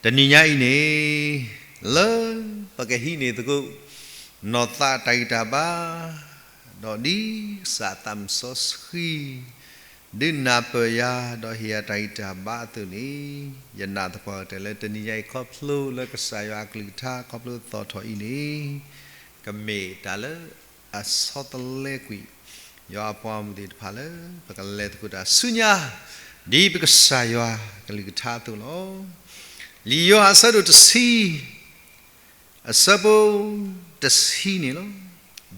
တနံၤညါအံၤန့ၣ် လၢပကဟံးန့ၢ်သကိး နီၢ်သးတၢ်ဂံၢ်တၢ်ဘါ, ဒီးဒ်ကစၢ်သးမုၢ်စီဆှံ ဒုးနၢ်ပၢၢ်ယၤ ဒီးဟ့ၣ်ယၤတၢ်ဂံၢ်တၢ်ဘါအသိးန့ၣ်, ယနာ်သပှၢ်ကတၢၢ်လၢတနံၤညါအံၤ ခီဖျိလၢကစၢ်ယွၤအကလုၢ်ကထါ ခီဖျိသီၣ်ထီၣ်အံၤန့ၣ် ကမ့ၢ်တၢ်လၢအဆီတလဲကွံာ် ယွၤအပှၤမုၣ်သ့ၣ်တဖၣ်လၢ ပကလဲၤသကိးတၢ်ဆူညါ ဒ်ပကစၢ်ယွၤကလုၢ်ကထါအသိးလီၤ. လံာ်ယိၤဟၣ်အဆၢဒိၣ်တဆံ အဆၢဖိတဆံန့ၣ်လီၤ.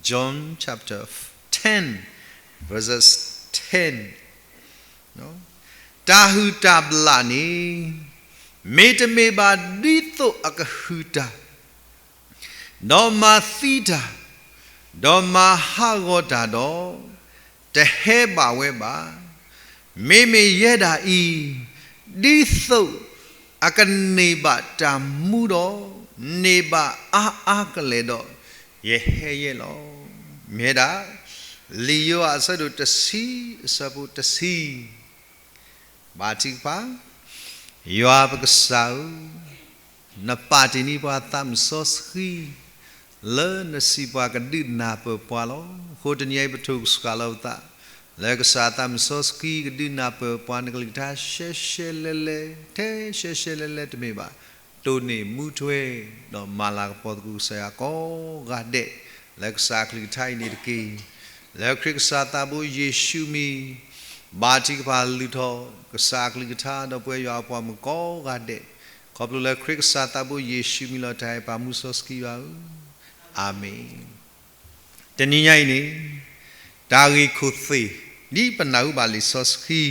John chapter ten, verses ten. တၢ်ဟုၣ်တၢ်ဘျၣ်န့ၣ် မ့တမ့ၢ်ဘၣ်ဒ်သိးအကဟုၣ်တၢ် ဒီးမၤသံတၢ်, ဒီးမၤဟးဂီၤတၢ်ဒီး, တဟဲဘၣ်ဝဲဘၣ်. မ့မ့ၢ်ယဲဒၣ်အံၤ, ဒ်သိးအကန့ၢ်ဘၣ်တၢ်မူဒီး, န့ၢ်ဘၣ်အါအါကလဲာ်ဒီး, ယဟဲယဲလီၤ. မ့ၢ်ဝဲဒၣ် လံာ်ယိၤဟၣ်အဆၢဒိၣ်တဆံ အဆၢဖိတဆံ ဘါထုကဖၣ်. ယွၤပကစၢ်ဧၢ, နပာ်တ့ၢ်န့ၢ်ပှၤသးမုၢ်စီဆှံ လၢနစံးပှၤကဒုးနၢ်ပၢၢ်ပှၤလီၤ. အဃိတနံၤအံၤပထိၣ်ကစှၤလီၤပသး လၢကစၢ်သးမုၢ်စီဆှံကဒုးနၢ်ပၢၢ်ပှၤနကလုၢ်ကထါရှဲရှဲလဲလဲ, ထဲရှဲရှဲလဲလဲတမ့ၢ်ဘၣ်, တိၢ်န့ၢ်မူထွဲ ဒီးမၤလၤကပီၤသကိးကစၢ်ယွၤကိးဂၤဒဲး လၢကစၢ်အကလုၢ်ကထါအံၤန့ၣ်တက့ၢ်. လၢခရံာ်ကစၢ်သးဘိယ့ၣ်ၡူးမံၤ ဘါထုကဖၣ်လုၢ်ထီၣ် ကစၢ်အကလုၢ်ကထါဒီးပဝဲယွၤအပှၤမုၣ်ကိးဂၤဒဲး, ခီဖျိလၢခရံာ်ကစၢ်သးဘိယ့ၣ်ၡူးမံၤလီၤတၢ်အဲၣ်ပၢ်မူစီဆှံယွၤဧၢ, အၤမ့ၣ်. တနံၤညါအံၤန့ၣ် တၢ်ဂ့ၢ်ခိၣ်သ့ၣ် ဒ်ပနၢ်ဟူဘၣ်လံာ်စီဆှံ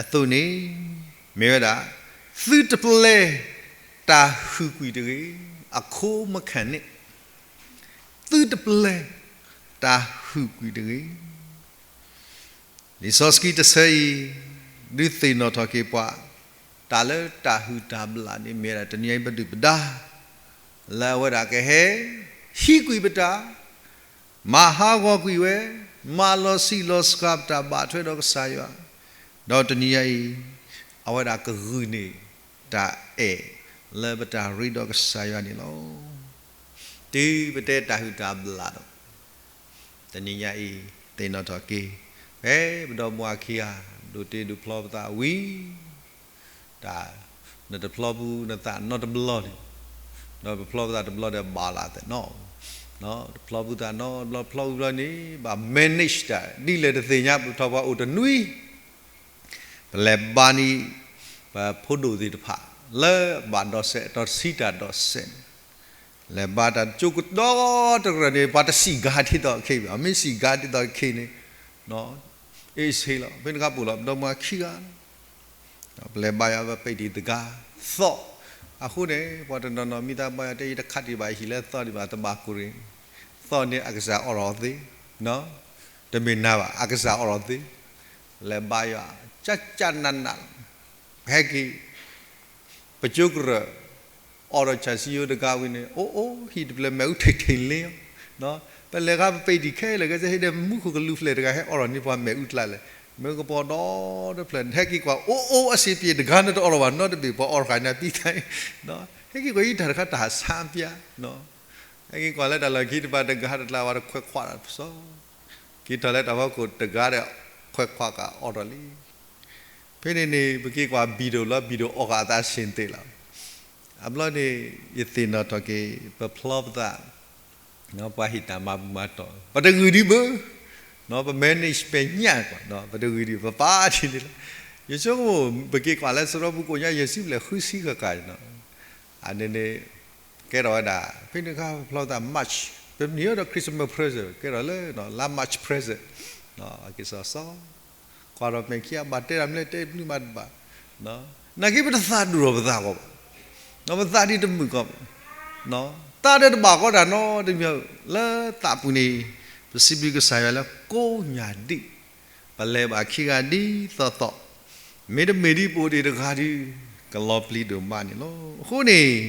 အသိးန့ၣ် မ့ၢ်ဝဲဒၣ် သုတပျဲ တၢ်ဟုၣ်ကွံာ်တဂ့ၤ, အခိမခံန့ၣ် သုတပျဲ တၢ်ဟုၣ်ကွံာ်တဂ့ၤ. လံာ်စီဆှံတဆၢအံၤ ဒုးသ့ၣ်နီၣ်ထီၣ်က့ၤပှၤ တၢ်လၢတၢ်ဟုၣ်တၢ်ဘျၣ်န့ၣ် မ့ၢ်ဝဲဒၣ်တနံၤအံၤပဒုၣ်ပဒါ လၢအဝဲဒၣ်ကဟဲ ဟံးကွံာ်ပတၢ်, မၤဟးဂီၤကွံာ်ဝဲ, မၤလီၤဆံးလီၤစှၤပတၢ်ဘၣ်ထွဲဒီးကစၢ်ယွၤ, ဒီးတနံၤအံၤ အဝဲဒၣ်ကဂုာ်န့ၢ်တၢ်အဲၣ်လၢပတၢ်ရ့ဒီးကစၢ်ယွၤန့ၣ်လီၤ. တုၤပတဲတၢ်ဟုၣ်တၢ်ဘျၣ်ဒီး တနံၤညါအံၤ သ့ၣ်နီၣ်ထီၣ်က့ၤ ဖဲပဒီမါခံဂၤ ဒိးတ့ဒိးဖျီပသးဝံၤ တၢ် နတဖျီပူၤနသးနီတဘျီန့ၣ်, ဒီးပဖျီပသးတဘျီဒီးဘၣ်လၢသနီၣ်, တဖျီပူၤသးနီတဘျီ ဖျီပူၤဘျီန့ၣ် ဘၣ် manage တၢ် ဒ်လဲၣ်တသ့ၣ်ညါ ပထီၣ်ပှၤအိၣ်တနွံ ပလဲၤဘါန့ၢ် ပဖိဒိၣ်သ့ၣ်တဖၣ် လၢဘၣ်ဒီးစဲး တီၤတဆံတၢ်ဒီးစဲးန့ၣ် လဲၤဘါတၢ်ကၠိကဒီတကရၢၢ်န့ၣ် ပှၤတစံးကါဒ်သိးခဲအံၤဘၣ်, မ့ၢ်စံးကါဒ်သိးခဲအံၤန့ၣ် အ့ၣ်စ့လီၤ. ဖဲန့ၣ်အခါပအိၣ်လီၤ ပဒီမါခံဂၤ ပလဲၤဘါယွၤ ပပဲာ်တံၢ်တဂၤ သီၣ်, အဃိန့ၣ် ပှၤတနီၤနီၤမ့ၢ်သးဘါယွၤ တဲယတခးတံၢ်ဘၣ်ဟံၣ်လၢသီၣ်ဒံးဘၣ် တဘၣ်ကိၢ်ရ့ၣ်, သီၣ်န့ၣ်အကစၢ်အိးထီၣ်သ့, တမ့ၢ်နၤဘၣ် အကစၢ်အိးထီၣ်သ့, လဲၤဘါယွၤ ကၠၢ်ကၠၢ်နးနးလီၤ. ဟဲက့ၤ ပကၠိကရၢၢ် အိးထီၣ်ဆၣ်စံယိတဂၤဝံၤန့ၣ် အိၣ်အိၣ်ဟံၣ်တဖျၢၣ်မ့ၣ်အူထံၣ်ထံၣ်လ့, ပလဲၤခါပပဲာ်တံၢ်ခဲလၢာ် ကဲစ့ဟ့ၣ်ဒီးမူခိၣ်ကလူးဖျၢၣ်တဂၤ ဟဲအိးထီၣ်န့ၢ်ပှၤမ့ၣ်အူကျါလဲၣ်, မ့ၣ်အူကပီၤဒီတဖျၢၣ် ဟဲက့ၤကွၢ် အိၣ်အိၣ်အစ့ပ့ၤတဂၤန့ၣ်တအိးထီၣ်ဘၣ်နီတဘ့ၣ် ပှၤအိးထီၣ်ဃာ်န့ၢ်ပံသး, ဟဲက့ၤကွၢ်အံၤတၢ်တခါတၢ်ဆါပျါ, ဟဲက့ၤကွၢ်လၢတၢ်လီၢ်ခံတဖၣ်တဂၤတတြၢ်ဝဲတခွဲးခွးတၢ်ပစီ က့ၤထီၣ်လၢတၢ်ဖီခိၣ်တဂၤဒီး ခွဲးခွးကအိးထီၣ်လံ. ဖဲန့ၣ်န့ၣ် ပက့ၤကွၢ် video လီၤ video အိးဃာ်အသးဆ့ၣ်သ့ၣ်လီၤ. အဘျီန့ၣ် ယသ့ၣ်နီၣ်ထီၣ်က့ၤ ပဖျီပသး ပှၤဟ့ၣ်တၢ်မၤဘူၣ်မၤတီၢ် ပတဂ့ၤဒံးဘၣ်, ပ manage ပဲညၣ်ကွၢ် ပတဂ့ၤဒံး ပပာ်ဒ်န့ၣ်လီၤ. ယဆိကမိၣ် ပက့ၤကွၢ်လၢစရီပူၤကိးညါ ယဲၢ်ဆံဘျဲၣ်ဃုဆံဃၣ်ဃၣ်န့ၣ် အန့ၣ်န့ၣ် ကဲထီၣ်ဝဲဒၣ် ဖဲန့ၣ်အခါဖျီသး March ပမ့ၢ်ဟီဒီး Christmas present ကဲထီၣ်လၢ လါ March present က့ၤစီၤစီၤ ကွၢ်ထီၣ်မဲာ်ခံဂၤဘၣ်တဲတၢ်မနုၤလဲၣ် တဲတမနုၤမးတဘၣ်, နာ်က့ပတသးဒူၣ်ထီၣ်ပသးဂီၢ်ဘၣ်, ပသးဒ်တမုာ်ကီးဘၣ်, သးဒီးတဘၣ်ကီးတၢ်နီတမံၤ လၢသးပူၤန့ၣ် ပစံးဘျုးကစၢ်ယွၤလၢကိးညၣ်ဒံး ပလဲၤဘၣ်ခံဂၤဒ်သိးသိး, မ့တမ့ၢ်ဒ်ပအိၣ်ဒံးတဂၤဒီး ကလီၤပျံၤဒိၣ်မးန့ၣ်လီၤ. အဃိန့ၣ်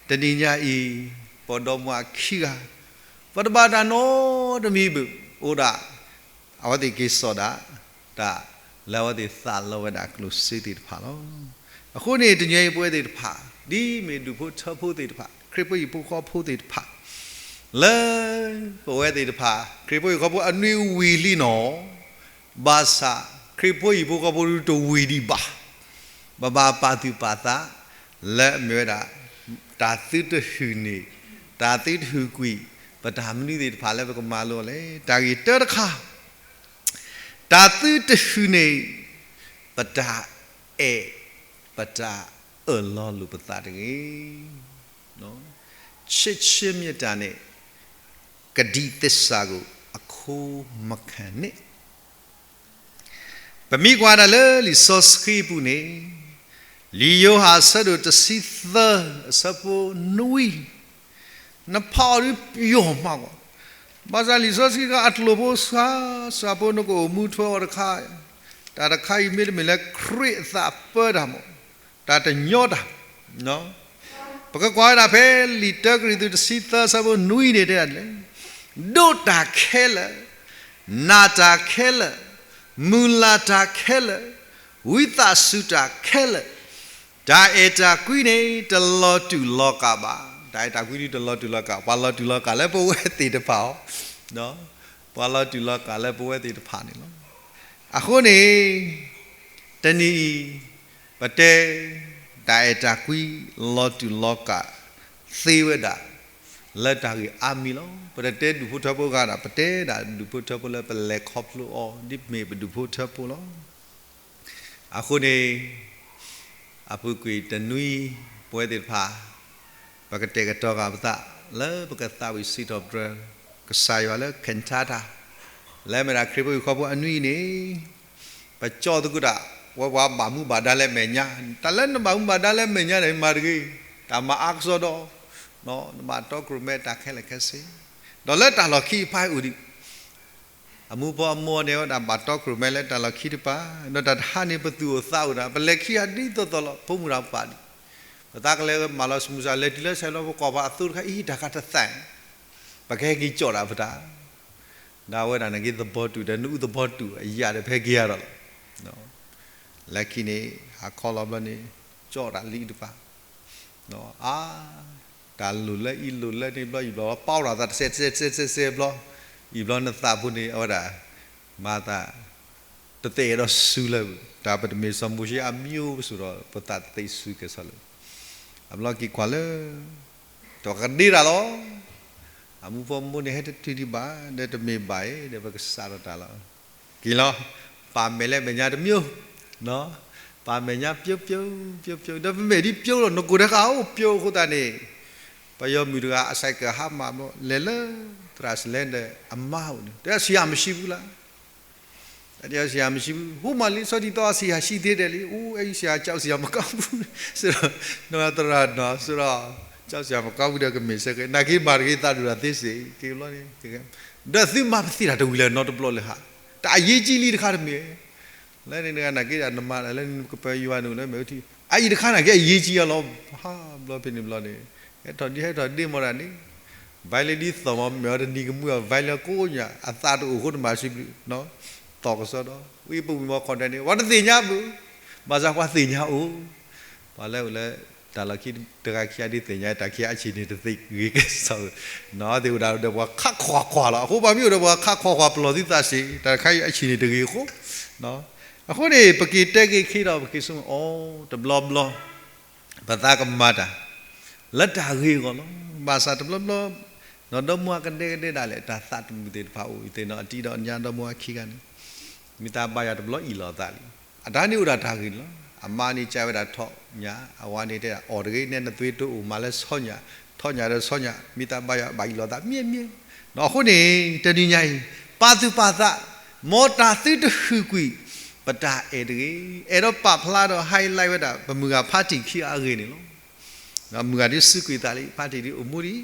တနံၤညါအံၤ ပဒီမါခံဂၤ ပတဘၣ်တၢ်နီတမံၤဘၣ် အိၣ်ဒၣ် အဝဲသ့ၣ်က့ၤစိာ်ဒၣ် တၢ်လၢအဝဲသ့ၣ်သးလီဝဲဒၣ်ကျိၣ်စ့သ့ၣ်တဖၣ်လီၤ. အဃိန့ၣ် တနံၤအံၤပဝဲသ့ၣ်တဖၣ် ဒ်မ့ၢ်ဒူၣ်ဖိထၢဖိသ့ၣ်တဖၣ်, ခရံာ်ဖိဟံၣ်ဖိဃီဖိသ့ၣ်တဖၣ်, လၢပဝဲသ့ၣ်တဖၣ် ခရံာ်ဖိဟံၣ်ဖိဃီဖိအနွံဝံၤလံနီၤ, ဘၣ်ဆၣ် ခရံာ်ဖိဟံၣ်ဖိဃီဖိတဝံၤဒံးဘၣ်. ပဘၣ်ပာ်သူၣ်ပာ်သး လၢအမ့ၢ်ဝဲဒၣ် တၢ်သုတဟုၣ်န့ၢ်, တၢ်သုတဟုၣ်ကွံာ် ပတၢ်မနုၤသ့ၣ်တဖၣ်လၢပကမၤလိအီၤလဲၣ်. တၢ်ဂ့ၢ်တၢတခါ တၢ်သုတဟုၣ်န့ၢ် ပတၢ်အဲၣ် ပတၢ်အၢၣ်လီၤလိာ်ပသးတဂ့ၤ. ချစ်ခြင်းမေတ္တာနှင့် ကတိသစ္စာကို အခိုးမခံနှင့်. ပမ့ၢ်ကွၢ်ဒၣ်လၢလံာ်စီဆှံအပူၤန့ၣ်, လံာ်ယိၤဟၣ်အဆၢဒိၣ်တဆံသၢ အဆၢဖိနွံ, နဖးအီၤဒ်ပျီၤမးမး, ဘၣ်ဆၣ်လံာ်စီဆှံကအကျိာ်ဖိစှၤစှၤဖိ နကအိၣ်မူထွဲအီၤတခါ, တၢ်တခါအံၤမ့တမ့ၢ်လၢခရံာ်အသးပၢတၢ်မး, တၢ်တညီတၢ် ပကကွၢ်ဝဲဒၣ်ဖဲလံာ်တၢကရံၣ်သူးတဆံသၢ အဆၢဖိနွံန့ၣ်တဲဒ်လဲၣ်, ဒိးတၢ်ခဲလၢာ်, နာ်တၢ်ခဲလၢာ်, မုၢ်လၢ်တၢ်ခဲလၢာ်, ဝံသးစူၤတၢ်ခဲလၢာ်, တၢ်အဲၣ်တၢ်ကွံန့ၣ် တလီၤတူာ်လီၤကာ်ဘၣ်. တၢ်အဲၣ်တၢ်ကွံန့ၣ်တလီၤတူာ်လီၤကာ်, ပှၤလီၤတူာ်လီၤကာ်လၢပဝဲသ့ၣ်တဖၣ်အီၤ, ပှၤလီၤတူာ်လီၤကာ်လၢပဝဲသ့ၣ်တဖၣ်န့ၣ်လီၤ. အဃိန့ၣ် တနံၤအံၤ ပတဲ တၢ်အဲၣ်တၢ်ကွံလီၤတူာ်လီၤကာ်သ့ဝဲဒၣ် လၢတၢ်ဂ့ၢ်အါမံၤလီၤ. ပတတဲဒူၣ်ဖိထၢဖိဂၤဒၣ်, ပတဲဒၣ်ဒူၣ်ဖိထၢဖိလၢပလဲၤခီဖျိအီၤ ဒ်မ့ၢ်ပဒူၣ်ဖိထၢဖိလီၤ. အဃိန့ၣ် အပူၤကွံာ်တနွံ ပဝဲသ့ၣ်တဖၣ် ပကတဲာ်ကတီၤဃာ်ပသး လၢပကသးဝံၣ်စံးထီၣ်ပတြၢၤ ကစၢ်ယွၤလၢ cantata လၢမ့ၢ်ဒၣ်ခရံာ်ဖိဟံၣ်ဖိဃီဖိအနွံအံၤန့ၣ် ပကၠီၣ်သကိးတၢ် ဝဲပှၤဘၣ်မူဘၣ်ဒါလၢအမဲာ်ညါ, တၢ်လၢနဘၣ်မူဘၣ်ဒါလၢအမဲာ်ညါန့ၣ် မၤတဂ့ၤ, တၢ်မၤအါကစီဒီး နဘၣ်တီခိၣ်ရိၣ်မဲတၢ်ခဲလၢာ်ခဲဆ့, ဒီးလၢတၢ်လီၢ်ခံအဖၣ်အံၤအိၣ်ဒံး အမူဖိအမိၢ်န့ၣ် ဝဲဒၣ်ဘၣ်တီခိၣ်ရိၣ်မဲလၢတၢ်လီၢ်ခံတပၤ, ဒီးတၢ်တဟါန့ၣ် ပသူၣ်အိၣ်သးအိၣ်ဒၣ် ပလဲၤခံဂၤဒ်သိးသိးလီၤ, ဖိမုၣ်တၢ်ပာ်ဒံး, ပသးကလဲၤမၤလီၤဆူမုၢ်ဆါ လဲၤတုၤလၢဆဲးလီၤ ပကွၢ်ပှၤအသိတခါ အံၤ တၢ်ကတသး, ပကဟဲက့ၤကၠီၣ်တၢ်ပတၢ်, ဒီးအဝဲဒၣ်န့ၣ်က့ၤသဘီတူာ်ဒီး နအူသဘီတူာ်အယၢ်ဒီး ပဟဲက့ၤယၤဒီးလီၤ. လၢခံန့ၣ် ဟးခီလီၤဘျီန့ၣ် ကၠီၣ်တၢ်လံတပၤ အါ, တၢ်လိၣ်လၢအံၤလိၣ်လၢန့ၣ်ဘျီ အံၤဘျီ ပာ်ဒီးသးတစဲးစဲးစဲးစဲးစဲးဘျီ, အံၤဘျီနသးဖိန့ၣ် အဝဲဒၣ် မၤသး တသ့အဲၣ်ဒိးစူၤလၢၤ, တၢ်ပတမ့ၢ်စီၤမိၤၡ့အမံၤအိၣ်ပစိၤဒီး ပသးတသ့စူၤကဲၤဆီလၢၤ, အဘျီက့ၤကွၢ်လၢ တကဒ့တၢ်လီၤ. အမူဖိမိၢ်န့ၣ် ဟဲတတုၤဒံးဘၣ် ဒီးတမ့ၢ်ဘၣ်အံၤ ဒီးပကစးထီၣ်တၢ်လီၤ. က့ၤလီၤ, ပာ်မဲာ်လၢမဲာ်ညါတမျိုး, ပာ်မဲာ်ညါပျိပျိ, ပျိပျိ, ဒီးပမဲာ်ဒ်ပျိလီၤ, နကိာ်တခါအိၣ်ပျိအဃိသတးန့ၣ်, ပယီၤမုၣ်တဂၤအစဲးကဟါမၢ်ဘျီ လဲၤလၢ သရၣ်စလဲဒီးအမါအိၣ်န့ၣ် တဲဆံးယၤမံၤဆံးဘူးလၢ တၢ်ဆံးယၤမံၤဆံးဘူး, ဟိမးလံ ဆီဒံၣ်သီအဆံးယၤဆံးသ့ဒဲးလံ, အိၣ်အဲၣ်ဆံးယၤကၠီဆံးယၤမကီဘူး, စံးဒီး နသရၣ်နီၤ စံးဒီး ကၠီဆံးယၤမကီဘူးဒီးကမ့ၢ်စ့ၢ်ကီး နာ်က့မၤတဂ့ၤသးဒူၣ်တၢ်သ့စ့ၢ် က့ၤဘျီန့ၣ်, ဒီးသုမၤပသ့တၢ်တဝံၤလၢၤနီတဘျီလၢၤဟး, တၢ်အရေးကြီးလံတခါတမ့ၢ် လၢန့ၣ်တဂၤနာ်က့ဒီးနမၤလၢနကပၢၤယွၤန့ၣ်လၢမ့ၢ်အထံ, အအံၤတခါနာ်က့အရေးကြီးလီၤ, ဟးဘျီဖဲန့ၣ်ဘျီန့ၣ်, ဟဲထီၣ်ဒ်ဟဲထီၣ်ဒ့မီၢ်ဒၣ်န့ၣ်, ဘၣ်လၢဒ်သိးမီၢ်မ့ၢ်အီၤတနံၤကမူအီၤ ဘၣ်လၢကိးညါ အသးတအိၣ်ဃိတမၤစံးဘျုး, သီၣ်ကစီဒီး ဝံပူၤမီၢ်ခီၣ်ဒဲးန့ၣ် ပှၤတသ့ၣ်ညါဘၣ်, ဘၣ်ဆၣ်ပှၤသ့ၣ်ညါအိၣ်, ပှၤလၢအိၣ်လၢ တၢ်လီၢ်ခံတဂၤခံဂၤဒ်သ့ၣ်ညါ တၢ်ခံဂၤအဆံးန့ၣ်တသ့ဂ့ၤကဲစၢ်, သ့ၣ်အိၣ်ဒၣ်ဒီးပှၤခးခွါခွါလီၤ, အဃိပှၤမ့ၢ်အိၣ်ဒီးပှၤခးခွါခွါပလီၢ်သုသးစ့ၢ် တၢ်တခါအံၤအဆံးန့ၣ်တဂ့ၤအဃိ, အဃိန့ၣ် ပက့ၤတဲက့ၤခံဒီးပက့ၤဆိကမိၣ်အီၤ တဘျီဘျီ ပသးကမၤတၢ် လၢတၢ်ဂ့ၤအဂီၢ်လီၤ, ဘၣ်ဆၣ်တဘျီဘျီ ဒီးဒီမါကဒဲကဒဲဒၣ်လဲာ် တၢ်သးတမုာ်သ့ၣ်တဖၣ်အိၣ် ယသ့ၣ်နီၣ်အတံၤဒီးညါဒီမါခံဂၤန့ၣ်, မ့ၢ်တၢ်ဘၣ်ယွၤတဘျီအံၣ်လိာ်သးလံ, အတၢ်န့ၣ်အိၣ်ဒၣ်တၢ်ဂ့ၤန့ၣ်လီၤ, အမါန့ၣ်ကဲဝဲဒၣ်ထီၣ်ညါ အဝၤန့ၣ်တဲဒၣ်အီၣ်တဂ့ၤ နဲနသွံၣ်တအိၣ်မးလၢဆီညၣ်, ထီၣ်ညၣ်ဒီးဆီညၣ် မ့ၢ်တၢ်ဘၣ်ယွၤဘၣ်အံၣ်လိာ်သးမ့ၢ်မ့ၢ်, အဃိန့ၣ် တနံၤညါအံၤ ပာ်သူၣ်ပာ်သး မ်တၢ်သုတဟုၣ်ကွံာ် ပတၢ်အဲၣ်တဂ့ၤ, အဲၣ်ဒိးပာ်ဖျါဒီး highlight ဝဲဒၣ် ပမုၢ်ဂၤဖါတံၢ်ခံဂၤအဂ့ၢ်န့ၣ်လီၤ, မုၢ်ဂၤဒ်စူးကွံာ်သးလံ ဖါတံၢ်ဒ်အိၣ်မူလံ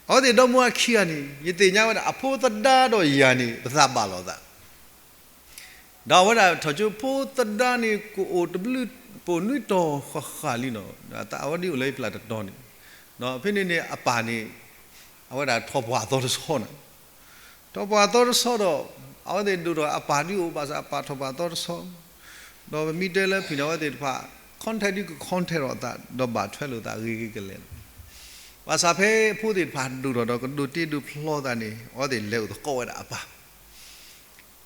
အဝဲသ့ၣ်ဒီမါခံဂၤန့ၣ် ယသ့ၣ်ညါဝဲဒၣ် အဖိသဒါဒီးယၤန့ၣ် ပသးဘၣ်လိာ်သး, ဒီးအဝဲဒၣ်ထီၣ်ကၠိဖိသဒါန့ၣ် ကအိၣ်တဘျုးပိာ်နွံတီၤဃၣ်ဃၣ်လံနီၤ, အဝဲဒၣ်အိၣ်လၢယပျၢ်တတီၤန့ၣ်, ဖဲန့ၣ်န့ၣ် အပၢ်န့ၣ် အဝဲဒၣ်ထီၣ်ပှၢ်အသီတဆီန့ၣ်, ထီၣ်ပှၢ်အသီတဆီဒီး အဝဲသ့ၣ်ဒိၣ်ထီၣ်အပၢ်ဒ်အိၣ်ဘၣ်ဆၣ် အပၢ်ထီၣ်ပှၢ်အသီတဆီ, ဒီးပမ့ၢ်တဲလၢဖံးန့ၣ် အဝဲသ့ၣ်တဖၣ် contact ဒုးက contact ထီၣ်အသး ဒီးဘၣ်ထွဲလိာ်သးဂ့ၤဂ့ၤကလဲာ်လီၤ. ဘၣ်ဆၣ်ဖဲဖိသ့ၣ်တဖၣ်ဒိၣ်ထီၣ်ဒီးကဒိးတ့ဒိးဖျီသးန့ၣ် အဝဲသ့ၣ်လဲၤအိၣ်သကိးဝဲဒၣ်အပၢ်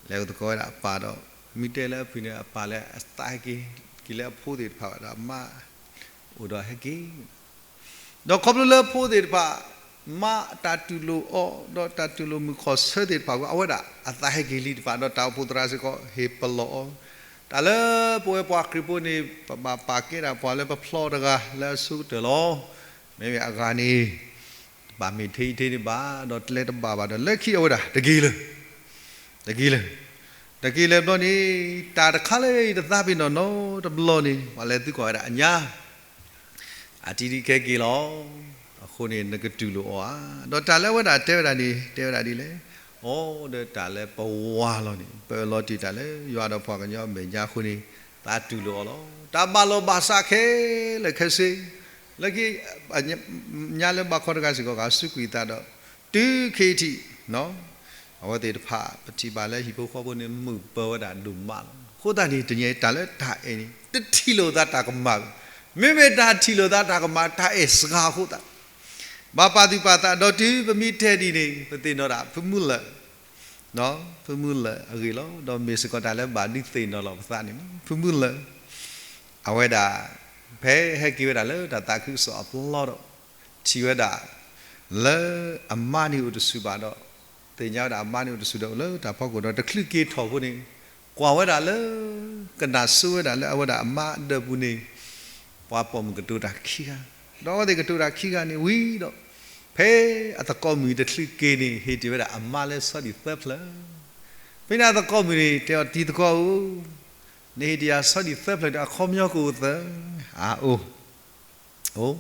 လဲၤအိၣ်သကိးဝဲဒၣ်အပၢ်ဒီး မ့ၢ်တဲလၢအဖုၣ်န့ၣ် အပၢ်လၢအသးဟဲက့ၤ က့ၤလၢအဖိသ့ၣ်တဖၣ်ဝဲဒီးအမါ အိၣ်ဒီးဟဲက့ၤ ဒီးခီဖျိလၢဖိသ့ၣ်တဖၣ် မါတၢ်တူၢ်လိာ်အီၤ ဒီးတၢ်တူၢ်လိာ်မုၣ်ခီၣ်ဆၢသ့ၣ်တဖၣ်အဃိ အဝဲဒၣ်အသးဟဲက့ၤလံတဖၣ် ဒီးတၢ်အိၣ်ဖှိၣ်သရၣ်စ့ၢ်ကီးဟ့ၣ်ပလီၢ်အီၤ တၢ်လၢပဝဲပှၤခရံာ်ဖိန့ၣ် ပဘၣ်ပာ်ကဲဒၣ်ပှၤလၢပဖျီတဂၤလၢအဆိကတၢၢ်လီၤ. မ့မ့ၢ်အဂၤန့ၣ် တဘၣ်မ့ၢ်ထဲအံၤထဲန့ၣ်ဘၣ် ဒီးတလဲၤတဘၣ်ဘၣ်ဒီး လၢခံအဝဲဒၣ်တဂ့ၤလၢၤ တဂ့ၤလၢၤ တဂ့ၤလၢၤဘျီန့ၣ် တၢ်တခါလၢယတသးပ့ၤနီၣ်နီတဘျီန့ၣ် ပှၤလဲၤသံကွၢ်ဝဲဒၣ်အညါ အတံၤဒံးကဲက့ၤလီၤ. အဃိန့ၣ် နကတူၢ်လိာ်အီၤဧါ. ဒီးတၢ်လၢအဝဲဒၣ်တဲဝဲဒၣ်န့ၣ် တဲဝဲဒၣ်ဒ်လဲၣ်. အိၣ်ဒီးတၢ်လၢပဝါလီၤန့ၣ် ပအၢၣ်လီၤတ့ၢ်တၢ်လၢယွၤဒီးပှၤကညီအမဲာ်ညါအဃိန့ၣ် သးတူၢ်လိာ်အီၤလီၤ. တၢ်ဘၣ်လိာ်ဘၣ်စးခဲလၢာ်ခဲဆ့ လၢခံ ညါလၢဘၣ်ခီတဂၤစ့ၢ်ကီး ကစူးကွံာ်သးဒီး တုၤခဲအံၤထံး အဝဲသ့ၣ်တဖၣ် ပထံၣ်ဘၣ်လၢဟံၣ်ဖိဃီဖိန့ၣ် မုာ်ပၢၤဝဲဒၣ်ဒိၣ်မးလီၤ. အဃိသတးန့ၣ် တနံၤအံၤတၢ်လၢတၢ်အဲၣ်န့ၣ် တထံၣ်လိာ်သးတၢ်ကမၣ်ဘၣ်. မ့မ့ၢ်တၢ်ထံၣ်လိာ်သးတၢ်ကမၣ် တၢ်အဲၣ်စှၤအဃိသတး ဘၣ်ပာ်သူၣ်ပာ်သးဒီးတုၤပမ့ၢ်တဲဒ်န့ၣ် ပသ့ၣ်နီၣ်ဒၣ် ဖုမုၢ်လၢ် ဖုမုၢ်လၢ်အဂ့ၢ်လီၤ. ဒီးမ့ၢ်စ့ၢ်ကီးတၢ်လၢဘၣ်ဒုးသ့ၣ်နီၣ်လီၤပသးန့ၣ်လီၤ. ဖုမုၢ်လၢ် အဝဲဒၣ် ဖဲဟဲက့ၤဝဲဒၣ်လၢတၢ်သးခုကစီၣ်အပျီဒီး ထံၣ်ဝဲဒၣ် လၢအမါန့ၣ်အိၣ်တဆူၣ်ဘၣ်ဒီး သ့ၣ်ညါဝဲဒၣ်အမါန့ၣ်အိၣ်တဆူၣ်ဒီးအိၣ်လၢတၢ်ဖီခိၣ်ဒီး တချုးက့ၤထီၣ်အဃိန့ၣ် ကွၢ်ဝဲဒၣ်လၢ ကနၣ်စိဝဲဒၣ်လၢအဝဲဒၣ်အမါအဒၢးပူၤန့ၣ် ပှၤပိာ်မုၣ်ကတိၤတၢ်ခံဂၤ ဒီးအဝဲသ့ၣ်ကတိၤတၢ်ခံဂၤန့ၣ်ဝံၤဒီး ဖဲအသကိးမုၣ်တချုးက့ၤန့ၣ် ဟ့ၣ်တ့ၢ်ဝဲဒၣ်အမါလၢဆီဒံၣ်သၢဖျၢၣ် ဖဲန့ၣ်အသကိးမုၣ်န့ၣ် တဲအီၤတံၤသကိးဧၢ, နဟ့ၣ်တ့ၢ်ယၤဆီဒံၣ်သၢဖျၢၣ်န့ၣ် အခီပညီကအိၣ်သၢ, အအိၣ်, အိၣ်,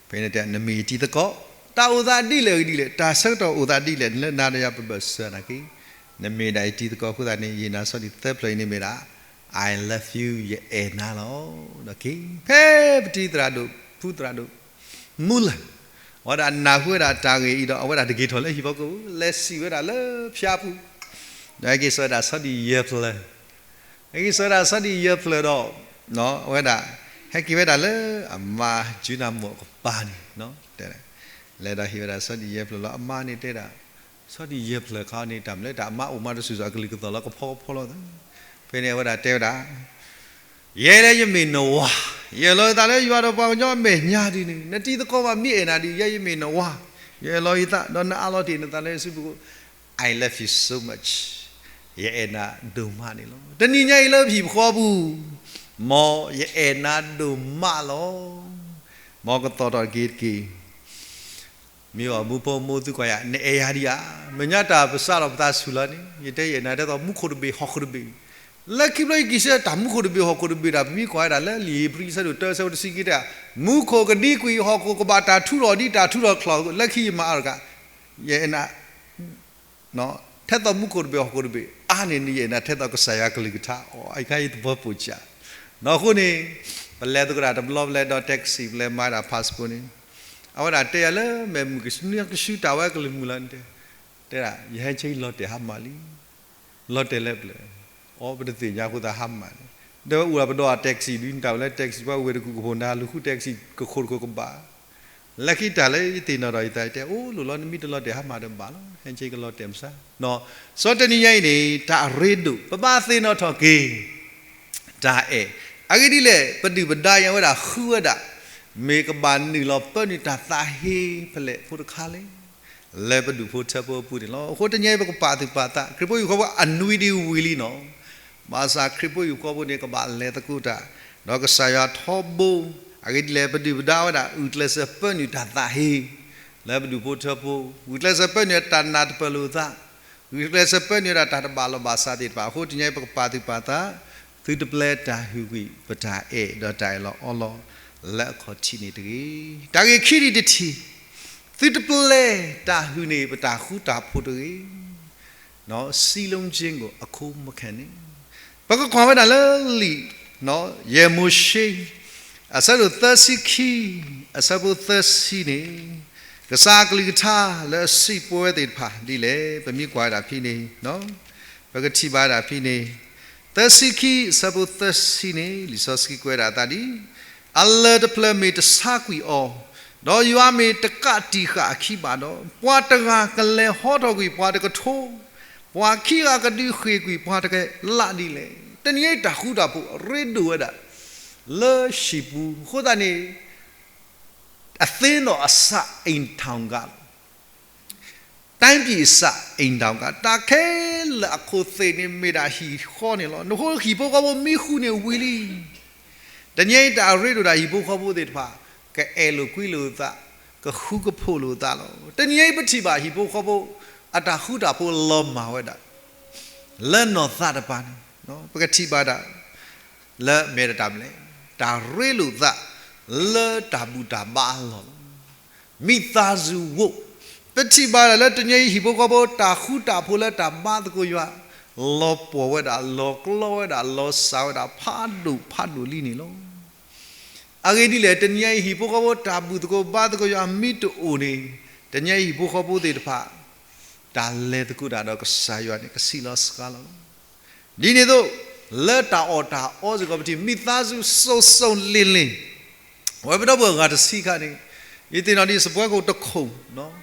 ဖဲန့ၣ်တဲ နမ့ၢ်ယတံၤသကိး, တၢ်အိၣ်သးဒ်လဲၣ်ဂ့ၤဒ်လဲၣ်, တၢ်ဆၢကတီၢ်အိၣ်သးဒ်လဲၣ် လၢနၤဒီးယၤပဘၢၣ်စၢၤနာ်က့, နမ့ၢ်ဒၣ်ယတံၤသကိးအဃိသတးန့ၣ် ယဟ့ၣ်နၤဆီဒံၣ်သၢဖျၢၣ်အံၤန့ၣ်မ့ၢ်ဒၣ် I love you ယအဲၣ်နၤလီၤ. ဒီးက့ၤ ဖဲပတံၤသရၣ်ဒိၣ် ဖုသရၣ်ဒိၣ် မုၢ်လၢ် အဝဲဒၣ်နၢ်ဟူဝဲဒၣ်တၢ်ဂ့ၢ်အံၤဒီး အဝဲဒၣ်တက့ၤထီၣ်လၢဟံၣ်ဖိကအိၣ် လဲၤစံၣ်ဝဲဒၣ်လၢဖၠါပူၤ, ဒီးဟဲက့ၤစိာ်ဝဲဒၣ်ဆီဒံၣ်ယဲၢ်ဖျၢၣ်, ဟဲက့ၤစိာ်ဝဲဒၣ်ဆီဒံၣ်ယဲၢ်ဖျၢၣ်ဒီး အဝဲဒၣ် ဟဲက့ၤဝဲဒၣ်လၢအမါ ကၠူနၢ်မိၢ်အကပၤန့ၣ် တဲ လဲၤဒီးဟ့ၣ်ဝဲဒၣ်ဆီဒံၣ်ယဲၢ်ဖျၢၣ်လီၤ. အမါန့ၣ်တဲဒၣ် ဆီဒံၣ်ယဲၢ်ဖျၢၣ်ခါန့ၣ် တၢ်မနုၤလၢတၢ်အမါအိၣ်မးတစူၢ်စူၢ်အကလုၢ်ကသီၣ်လီၤ ကဖီကဖီလီၤသး, ဖဲန့ၣ်အဝဲဒၣ်တဲဝဲဒၣ် ယဲလၢယမ့ၢ်နဝၤ, ယအဲၣ်လီၤယသးလၢယွၤဒီးပှၤကညီအမဲာ်ညါဒ်န့ၣ် နတံၤသကိးဘၣ်မ့ၢ်အဲၣ်နၤဒ် ယဲယမ့ၢ်နဝၤ, ယအဲၣ်လီၤယသး ဒီးနအးလီၤတ့ၢ်နသးလၢယစုပူၤ I love you so much ယအဲၣ်နၤဒိၣ်မးန့ၣ်လီၤ. တနံၤညါအံၤလၢပဟံၣ်ပဃီပူၤ မ်ယအဲၣ်နၤဒိၣ်မးလီၤ. မ်ကသီၣ်ထီၣ်တက့ၢ်တက့ၢ် မ့ၢ်အီၤမူဖိမူသုကွၢ်ယၤ နအဲၣ်ယၤဒံးဧါ. မဲာ်ညါတၢ်ပစးထီၣ်ပသးဆူၣ်လီၤန့ၣ် ယတဲယအဲၣ်နၤဒ်သိးမူခိၣ်တဘ့ၣ်ဟီၣ်ခိၣ်တဘ့ၣ်, လၢခံဘျီယက့ၤဆၢတၢ်မူခိၣ်တဘ့ၣ်ဟီၣ်ခိၣ်တဘ့ၣ်တၢ် ပမ့ၢ်ကွၢ်ဝဲဒၣ်လၢလံာ်ဧ့ၤဘြံၤအဆၢဒိၣ်တၢအဆၢဖိတဆံခံတဲ မူခိၣ်ကဒံကွံာ် ဟီၣ်ခိၣ်ကဘၣ်တၢ်ထူထီၣ်ဒ်တၢ်ထူထီၣ်ချီၣ် လၢခံယမၤအါတက့ၢ်, ယအဲၣ်နၤ ထဲသိးမူခိၣ်တဘ့ၣ်ဟီၣ်ခိၣ်တဘ့ၣ် အါန့ၢ်န့ၣ် ယအဲၣ်နၤထဲသိးကစၢ်ယွၤကလုၢ်ကထါအီၤ အခါယသပှၢ်ပိာ်စၢ်, ဒီးအဃိန့ၣ် ပလဲၤသကိးတၢ်တဘျီ ပလဲၤဒီး taxi ပလဲၤမၤဒၣ် passport န့ၣ် အဝဲဒၣ်တဲယၤလၢမဲာ်မုၢ်ကဆူ နကဆူတၢ်ဝဲကလုၢ်မုၢ်လီၤန့ၣ်တဲ, တဲဒၣ် ယဟဲဆ့လီၤတဲာ်ဟါမၢ်လံ, လီၤတဲာ်လၢပျၢၤ, အိ ပတသ့ၣ်ညါအဃိသတးဟါမၢ်န့ၣ်, ဒီးဝဲအိၣ်ဒီးပဒီး taxi ဒုး နတၢ်ဝဲလၢ taxi ပှၤဝဲတကူၣ်ကဖိနၤ လူၤဃု taxi ကခိၣ်တခိၣ်ကဘၣ် လၢခံတၢ်လၢယသ့ၣ်နီၣ်ထီၣ်ယသးတဲ အိၣ်လိၣ်လီၤ နမ့ၢ်တလီၤတဲာ်ဟါမၢ်ဒီးဘၣ်လီၤ ဟဲဆ့ကလီၤတဲာ်မစါ, စီၤတနံၤညါအံၤန့ၣ် တၢ်အရ့ဒိၣ် ပဘၣ်သ့ၣ်နီၣ်ထီၣ်က့ၤ တၢ်အဲၣ်, အဂ့ၢ်ဒ်လဲၣ် ပဒုၣ်ပဒါအံၤအဝဲဒၣ်ဃုဝဲဒၣ် မ့ၢ်ကဘၣ်နုာ်လီၤပၢနုာ်တၢ်သးဟ့ဖဲလဲၣ်ဖိတခါလဲၣ်, လၢပဒူၣ်ဖိထၢဖိအပူၤန့ၣ်လီၤ. အဃိတနံၤအံၤပကပာ်သူၣ်ပာ်သး ခရံာ်ဖိဟံၣ်ဖိဃီဖိအနွံဒံးဝံၤလံနီၤ ဘၣ်ဆၣ်ခရံာ်ဖိဟံၣ်ဖိဃီဖိန့ၣ် ကဘၣ်လဲၤသကိးတၢ် ဒီးကစၢ်ယွၤထီဘိ, အဂ့ၢ်ဒ်လဲၣ် ပဒုၣ်ပဒါဝဲဒၣ် ဂုာ်ကျဲးစၢးပၢနုာ်တၢ်သးဟ့ လၢပဒူၣ်ဖိထၢဖိ, ဂုာ်ကျဲးစၢးပၢနုာ်တၢ်နၢ်တပၢၢ်လိာ်သး, ဂုာ်ကျဲးစၢးပၢနုာ်ဝဲဒၣ်တၢ်တဘၣ်လိာ်ဘၣ်စးသ့ၣ်တဖၣ်အဃိ တနံၤအံၤပကပာ်သူၣ်ပာ်သး, သုတပျဲတၢ်ဟုၣ်ကွံာ် ပတၢ်အဲၣ်ဒီးတၢ်အၢၣ်လီၤအီလီၤ လၢအခီၣ်ထံးန့ၣ်တဂ့ၤ. တၢ်ဂ့ၢ်ခံဒံးတထံၣ်, သုတပျဲတၢ်ဟုၣ်န့ၢ်ပတၢ်ဃူတၢ်ဖိးတဂ့ၤ. စံးလုံးခြင်းကို အခိုမခံနဲ့. ပကကွၢ်ဝဲဒၣ်လၢလံာ် ယဲၢ်မိၤၡ့ အဆၢဒိၣ်သၢဆံခံ အဆၢဖိသၢဆံန့ၣ်, ကစၢ်အကလုၢ်ကထါလၢအစံးပဝဲသ့ၣ်တဖၣ်ဒ်လဲၣ် ပမ့ၢ်ကွၢ်ဝဲဒၣ်ဖဲန့ၣ်, ပကထံၣ်ဘၣ်ဝဲဒၣ်ဖဲန့ၣ်, သၢဆံခံ အဆၢဖိသၢဆံန့ၣ် လံာ်စီဆှံကွဲးဒၣ်အသးဒ် အလၢၢ်တဖျၢၣ်မ့ၢ်တဆါကွံာ်အီၤ, ဒီးယွၤမ့ၢ်တကးတံာ်ဃာ်အခံဘၣ်ဒီး, ပှၤတဂၤကလဲၤဟီထီၣ်ကွံာ်ပှၤတကထိ, ပှၤခံဂၤကဒုးဃ့ၢ်ကွံာ်ပှၤတကလးဒ်လဲၣ်. တနံၤအံၤတၢ်ဃူတၢ်ဖိးအရ့ဒိၣ်ဝဲဒၣ် လၢဟံၣ်ပူၤ, အဃိသတးန့ၣ် အသ့ၣ်နီၣ်အစး အိမ်ထောင်က တိုင်းပြည်အစ အိမ်ထောင်က တၢ်ခဲလၢာ်အခိၣ်သ့ၣ်န့ၣ် မ့ၢ်ဒၣ်ဟံၣ်ဃီန့ၣ်လီၤ. နဃိဟံၣ်ဖိဃီဖိမ့ၢ်ဃူန့ၣ်ဝံၤလံ. တနံၤအံၤတၢ်အရ့ဒိၣ်ဒၣ်ဟံၣ်ဖိဃီဖိသ့ၣ်တဖၣ် ကအဲၣ်လိာ်ကွံလိာ်သး, ကဃူကဖိးလိာ်သးလီၤ. တနံၤအံၤပထံၣ်ဘၣ်ဟံၣ်ဖိဃီဖိ အတၢ်ဃူတၢ်ဖိးလီၤမၢ်ဝဲဒၣ် လၢနီၢ်သးတပၤန့ၣ် ပကထံၣ်ဘၣ်ဒၣ် လၢမ့ၢ်တၢ်မနုၤလဲၣ်, တၢ်ရ့လိာ်သး လၢတၢ်ဘူၣ်တၢ်ဘါအလီၢ်လီၤ. မိသားစုဝို့, ပထံၣ်ဘၣ်ဒၣ်လၢတနံၤအံၤဟံၣ်ဖိဃီဖိ တၢ်ဃူတၢ်ဖိးလၢတၢ်ဘါသကိးယွၤ လီၤပှီၢ်ဝဲဒၣ်, လီၤကျီဝဲဒၣ်, လီၤစၢ်ဝဲဒၣ် ဖးဒိၣ်ဖးဒိၣ်လံန့ၣ်လီၤ. အဂ့ၢ်ဒ်လဲၣ်, တနံၤအံၤဟံၣ်ဖိဃီဖိ တၢ်ဘူၣ်သကိးဘါသကိးယွၤမ့ၢ်တအိၣ်န့ၣ်, တနံၤအံၤဟံၣ်ဖိဃီဖိသ့ၣ်တဖၣ် တၢ်လဲၤသကိးတၢ်ဒီးကစၢ်ယွၤန့ၣ် ကဆံးလီၤစှၤလီၤလီၤ. ဒ်န့ၣ်အသိး လၢတၢ်အီၣ်တၢ်အီစ့ၢ်ကီး ပထံၣ် မိသားစုစုံစုံလင်လင်, အဝဲပဒီပုၢ်ဝဲၢ်အဂၤတဆံခါန့ၣ်, ယသ့ၣ်နီၣ်ဒ်စပွဲခိၣ်တခိၣ်,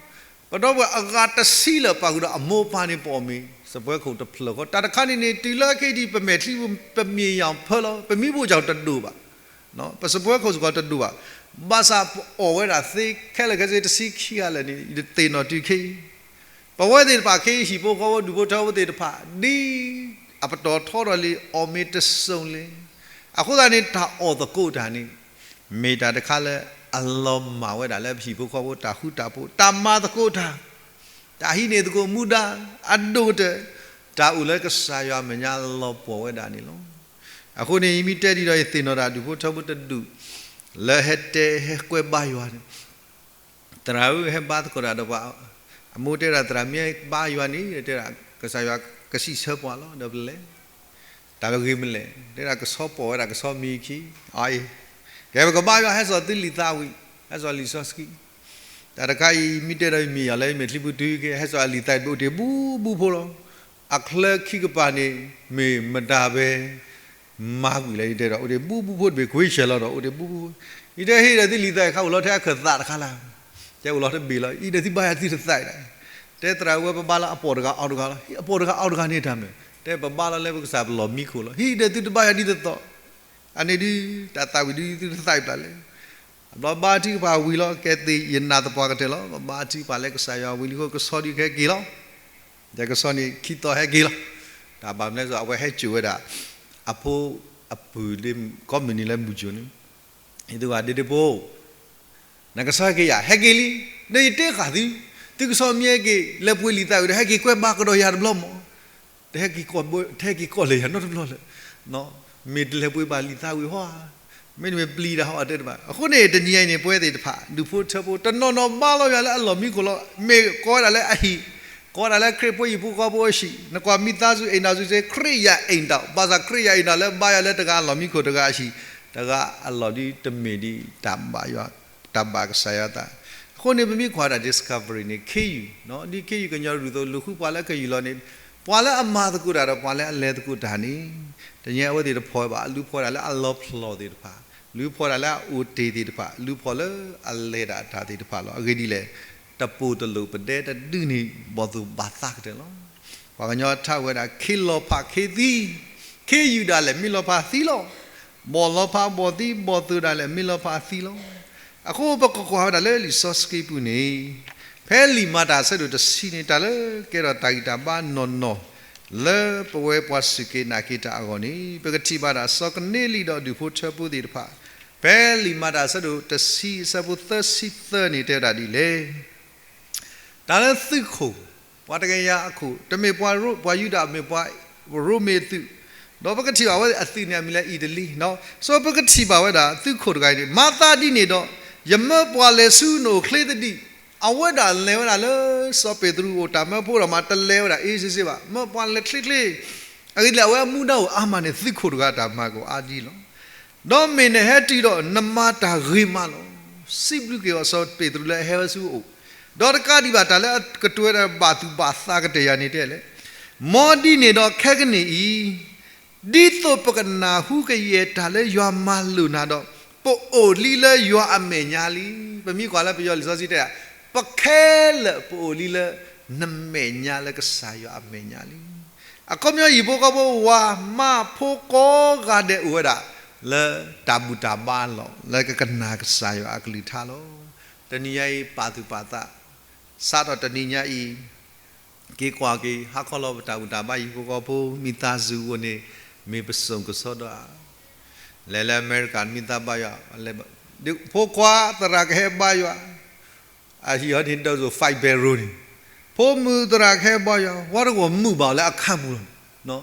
ပဒီပုၢ်ဝဲၢ်အဂၤတဆံလၢာ်ပာ်ဃုာ်ဒီးအမိၢ်အပၢ်န့ၣ် ပအီၣ်မ့ၤစပွဲခိၣ်တဖျၢၣ်ဃီ, တၢ်တခါန့ၣ်န့ၣ် တုၤလၢခဲအံၤဒ်ပမဲာ်ချံပူၤ ပမ့ၢ်ယၢ်ဖၢလီၤ, ပမံဘိၣ်ကၠီၣ်တဒိၣ်ဘၣ်, ပစပွဲခိၣ်စ့ၢ်ကီးတဒိၣ်ဘၣ်, ဘၣ်ဆၣ်ပအီၣ်ဝဲဒၣ်သ့ခဲလၢာ်ခဲဆ့တဆံခံဂၤလၢာ်န့ၣ် ယသ့ၣ်နီၣ်တုၤခဲအံၤ, ပဝဲသ့ၣ်တဖၣ်ခဲအံၤ ဟံၣ်ဖိဃီဖိဒူၣ်ဖိထၢဖိသ့ၣ်တဖၣ် ဒ်အပတီၢ်ထီထီၣ်လံ အီၣ်မ့ၤတစုံလၢၤ, အဃိသတးန့ၣ် တၢ်အီၣ်သကိးတၢ်န့ၣ် မ့ၢ်တၢ်တခါလၢအလီၤမၢ်ဝဲဒၣ်လၢပဟံၣ်ဖိဃီဖိတၢ်ဃူတၢ်ဖိး, တၢ်မၤသကိးတၢ်, တၢ်ဟံးန့ၢ်သကိးမူဒါအဒိၣ်ကတၢၢ်, တၢ်အိၣ်လၢကစၢ်ယွၤအမဲာ်ညါလီၤပှီၢ်ဝဲဒၣ်န့ၣ်လီၤ. အဃိန့ၣ် ယမ့ၢ်တဲဒ်ဒီး ယသ့ၣ်နီၣ်တၢ်ဒူၣ်ဖိထၢဖိတဒူၣ် လၢဟဲတဲဟဲကွဲဘါယွၤန့ၣ် သရၣ်ဧၢ ဟဲဘါသကိးတၢ်ဒီးပှၤ, အမိၢ်တဲဒၣ် သရၣ်မ့ၢ်ဘါယွၤန့ၣ် တဲဒၣ် ကစၢ်ယွၤကစံးဆၢပှၤလီၤ ဒီးပလဲၤ, တၢ်ဂ့ၢ်မနုၤလဲၣ်, တဲဒၣ်ကဆီပိာ်ဝဲဒၣ်ကဆီမံခံ, အအံၤ, ကဲပကဘါယွၤ ဟဲစိာ်သုလံာ်သးဝံၤ, ဟဲစိာ်လံာ်စီဆှံ, တၢ်တခါအံၤ မ့ၢ်တဲဒီးမ့ၢ်ယၤလၢမဲာ်ချံပူၤတုၤက့ၤ ဟဲစိာ်အလံာ်သးဝံၤ အိၣ်တ့ၢ်ဘူးဘူးဖိလီၤ. အချၢခံကပၤန့ၣ် မ့ၢ်မတၤဖဲ မၤကွံာ်လၢယတဲဒီး အိၣ်တ့ၢ်ဘူးဘူးဖိတဘ့ၣ် ကွ့ဆဲးလီၤဒီး အိၣ်တ့ၢ်ဘူးဘူးဖိ, ယတဲဟ့ၣ်ဒီးသုလံာ်သးဝံၤ ခါအိၣ်လီၤထဲအခၢၣ်သးတခါလၢ်, တဲအိၣ်လီၤတဘ့ၣ်လီၤ, အံၤဒီးသုဘါယွၤသုတသးဒၣ်, တဲသရၣ်ဧၢ ပဘါလၢအပိာ်တဂၤအီၤတဂၤလီၤ, အပိာ်တဂၤအီၤတဂၤန့ၣ်တၢ်မနုၤ, တဲပဘါလီၤလၢပကစၢ်ပလီၢ်မံခိၣ်လီၤ, ဟ့ၣ်ဒီးသုတဘါယွၤဒ်သိးသိး, အန့ၣ်ဒုး တၢ်သးဝံၤဒုးသုတသးပျၢ်လဲၣ် အဘျီဘါထုကဖၣ်ဝံၤလီၤ ကဲသ့ၣ်ယနာ်သပှၢ်ကတၢၢ်လီၤ, ပဘါထုကဖၣ်လၢကစၢ်ယွၤဝံၤလံအဃိ ကဆီဒုးကဟဲက့ၤလီၤ, ဒီးကဆီန့ၣ်ခံသီဟဲက့ၤလီၤ, တၢ်ဘၣ်မနုၤလဲၣ် အဝဲဟဲစိာ်ဝဲဒၣ် အဖိအပုၢ် ကိးမုၢ်နံၤလၢမုၢ်ကၠိန့ၣ်, ယသုဘၣ်ဒ့ဒ့ဖိ နကဆီဟဲက့ၤယၤ ဟဲက့ၤလံ, ဒီးယတဲဃာ်သု, သုကဆီမ့ၢ်ဟဲက့ၤ လဲၤပှ့ၤလံာ်သးဝံၤဒီး ဟဲက့ၤကွဲဘါကဒီးယၤတဘျီမး, တဟဲက့ၤကိး တဟဲက့ၤကိးလဲၤယၤနီတဘျီလၢၤ, မ့ၢ်တလဲၤပှ့ၤဘၣ်လံာ်သးဝံၤဟီဧါ, မ့တမ့ၢ်ပျံၤတၢ်ဟီဧါတဲတဘၣ်. အဃိန့ၣ် တနံၤအံၤန့ၣ် ပဝဲသ့ၣ်တဖၣ် ဒူၣ်ဖိထၢဖိ တနီၤနီၤဘါလီၤယွၤလၢအလီၢ်မံခိၣ်လီၤ, မ့ၢ်ကိးဝဲဒၣ်လၢအဟံၣ်, ကိးဝဲဒၣ်လၢခရံာ်ဖိဟံၣ်ဖိဃီဖိအဟံၣ်, နကွၢ် မိသားစုအိမ်ထောင်စု ခရစ်ယာန်အိမ်ထောင်, ဘၣ်ဆၣ်ခရစ်ယာန်အိမ်ထောင်လၢဘါယွၤလၢတဂၤအလီၢ်မံခိၣ်တဂၤအဟံၣ်, တဂၤအလီၢ်ဒ်တမ့ၢ်ဒ် တၢ်ဘၣ်ယွၤ, တၢ်ဘၣ်ကစၢ်ယွၤသး. အဃိန့ၣ် ပမ့ၢ်ကွၢ်ဝဲဒၣ် Discovery န့ၣ် ခ့ယုၢ်, ဒ်ခ့ယုၢ်ကညီရူၢ်သိး လူၤဃုပှၤလၢခ့ယုၢ်လီၤန့ၣ်, ပှၤလၢအမၤသကိးတၢ်ဒီးပှၤလၢအလဲၤသကိးတၢ်န့ၣ်, တနံၤအံၤအဝဲသ့ၣ်တဖီၣ်ဘၣ်, လူၤဖီၣ်ဒၣ်လၢအလီၤဖျိးသ့ၣ်တဖၣ်, လူၤဖီၣ်ဒၣ်လၢအအိၣ်တ့ၢ်သ့ၣ်တဖၣ်, လူၤဖီၣ်လၢအလဲၤဒၣ်တၢ်သ့ၣ်တဖၣ်လီၤ. အဂ့ၢ်ဒ်လဲၣ်, တပိၢ်တလိၣ်ပဒဲတဒုန့ၣ် ဘီၣ်သိၣ်ဘၣ်သးကတၢၢ်လီၤ. ပှၤကညီထါဝဲဒၣ် ခ့လီၤဖးခ့သံ, ခ့ယုၢ်ဒၣ်လဲာ်မ့ၢ်လီၤဖးသံလီၤ. ဘီၣ်လီၤဖးဘီၣ်သံ, ဘီၣ်သိၣ်ဒၣ်လဲာ်မ့ၢ်လီၤဖးသံလီၤ. အဃိပကကွၢ်ဝဲဒၣ်လၢလံာ်စီဆှံပူၤန့ၣ်, ဖဲလံာ်မၤတၢ်အဆၢဒိၣ်တဆံန့ၣ် တၢ်လၢကဲထီၣ်တၢ်ဂံၢ်တၢ်ဘါနီၢ်နီၢ် လၢပဝဲပှၤစူၢ်က့ၤနာ်က့ၤတၢ်အဂီၢ်န့ၣ် ပကထံၣ်ဘၣ်ဒၣ်စီၤကန့လံဒီးဒူၣ်ဖိထၢဖိသ့ၣ်တဖၣ်, ဖဲလံာ်မၤတၢ်အဆၢဒိၣ်တဆံအဆၢဖိသၢဆံသၢန့ၣ် တဲဝဲဒၣ်ဒ်လဲၣ်. တၢ်လၢသုးခိၣ်, ပှၤတကယၤအခိၣ်, တမ့ၢ်ပှၤရိ, ပှၤယူဒၤ, မ့ၢ်ပှၤရိမ့ၤအသုး, ဒီးပကထံၣ်ဘၣ်ဝဲအသုးန့ၣ် အမံၤလၢအံၤတလံ, စီၤပကထံၣ်ဘၣ်ဝဲဒၣ်သုးခိၣ်တဂၤအံၤန့ၣ်, မၤသးဒ်န့ၣ်ဒီး, ယမၢပှၤလဲၤဆူနအိၣ်ချ့သဒံး, အဝဲဒၣ်လဲၤဝဲဒၣ်လၢစီၤပ့းတရူးအိၣ်တၢ်မၢဖိဒီးမး တလဲၤဝဲဒၣ်အ့စ့စ့ဘၣ်, မၢပှၤလဲၤချ့ချ့, အဂ့ၢ်ဒ်လဲၣ် အဝဲအမူဒါအိၣ်အါမးန့ၣ် သုးခိၣ်တဂၤအတၢ်မၤကအိၣ်အါဒ်လီၤ. ဒီးမ့ၢ်နဟဲတုၤဒီးနမၤတၢ်ဂ့ၤမးလီၤ. စံးဘျုးက့ၤအီၤစီၤပ့းတရူးလၢအဟဲဝဲဆူအအိၣ်, ဒီးတကးဒံးဘၣ်တၢ်လၢအကတိၤဝဲဒၣ်ဘၣ်သူၣ်ဘၣ်သးကတၢၢ်ယၤန့ၣ်တဲလဲၣ်, မ်ဒ်န့ၣ်ဒီးခဲကနံၣ်အံၤ, ဒ်သိးပကနၢ်ဟူကယဲၢ်တၢ်လၢယွၤမၤလိာ်နၤဒီး ပအိၣ်လံလၢယွၤအမဲာ်ညါလံ. ပမ့ၢ်ကွၢ်လၢပယီၤလံာ်စီဆှံတဲ, ပခဲလၢာ်ပအိၣ်လံလၢ နမဲာ်ညါလၢကစၢ်ယွၤအမဲာ်ညါလံ. အခီပညီဟံၣ်ဖိဃီဖိဝၤမါဖိကိးဂၤဒဲးအိၣ်ဝဲဒၣ် လၢတၢ်ဘူၣ်တၢ်ဘါလီၢ် လၢကကနၣ်ကစၢ်ယွၤအကလုၢ်ကထါလီၤ. တနံၤညါအံၤပာ်သူၣ်ပာ်သး စးထီၣ်တနံၤညါအံၤ က့ၤကွၢ်က့ၤ ဟါခီလီၤပတၢ်ဘူၣ်တၢ်ဘါဟံၣ်ဖိဃီဖိ မိသားစု အဂီၢ်န့ၣ် မ့ၢ်ပစိာ်ကစီဒီဧါ. လဲၤလၢအမဲရကၤ မ့ၢ်သးဘါယွၤ, ဖိခွါသရၣ်ကဟဲဘါယွၤ, အဟံၣ်အီၤန့ၣ် ဒီး five bedroom န့ၣ်, ဖိမုၣ်သရၣ်ကဟဲဘါယွၤ, ဝဲတဂီၢ်မုာ်ဘၣ်အီၤလၢအခါပူၤလီၤ.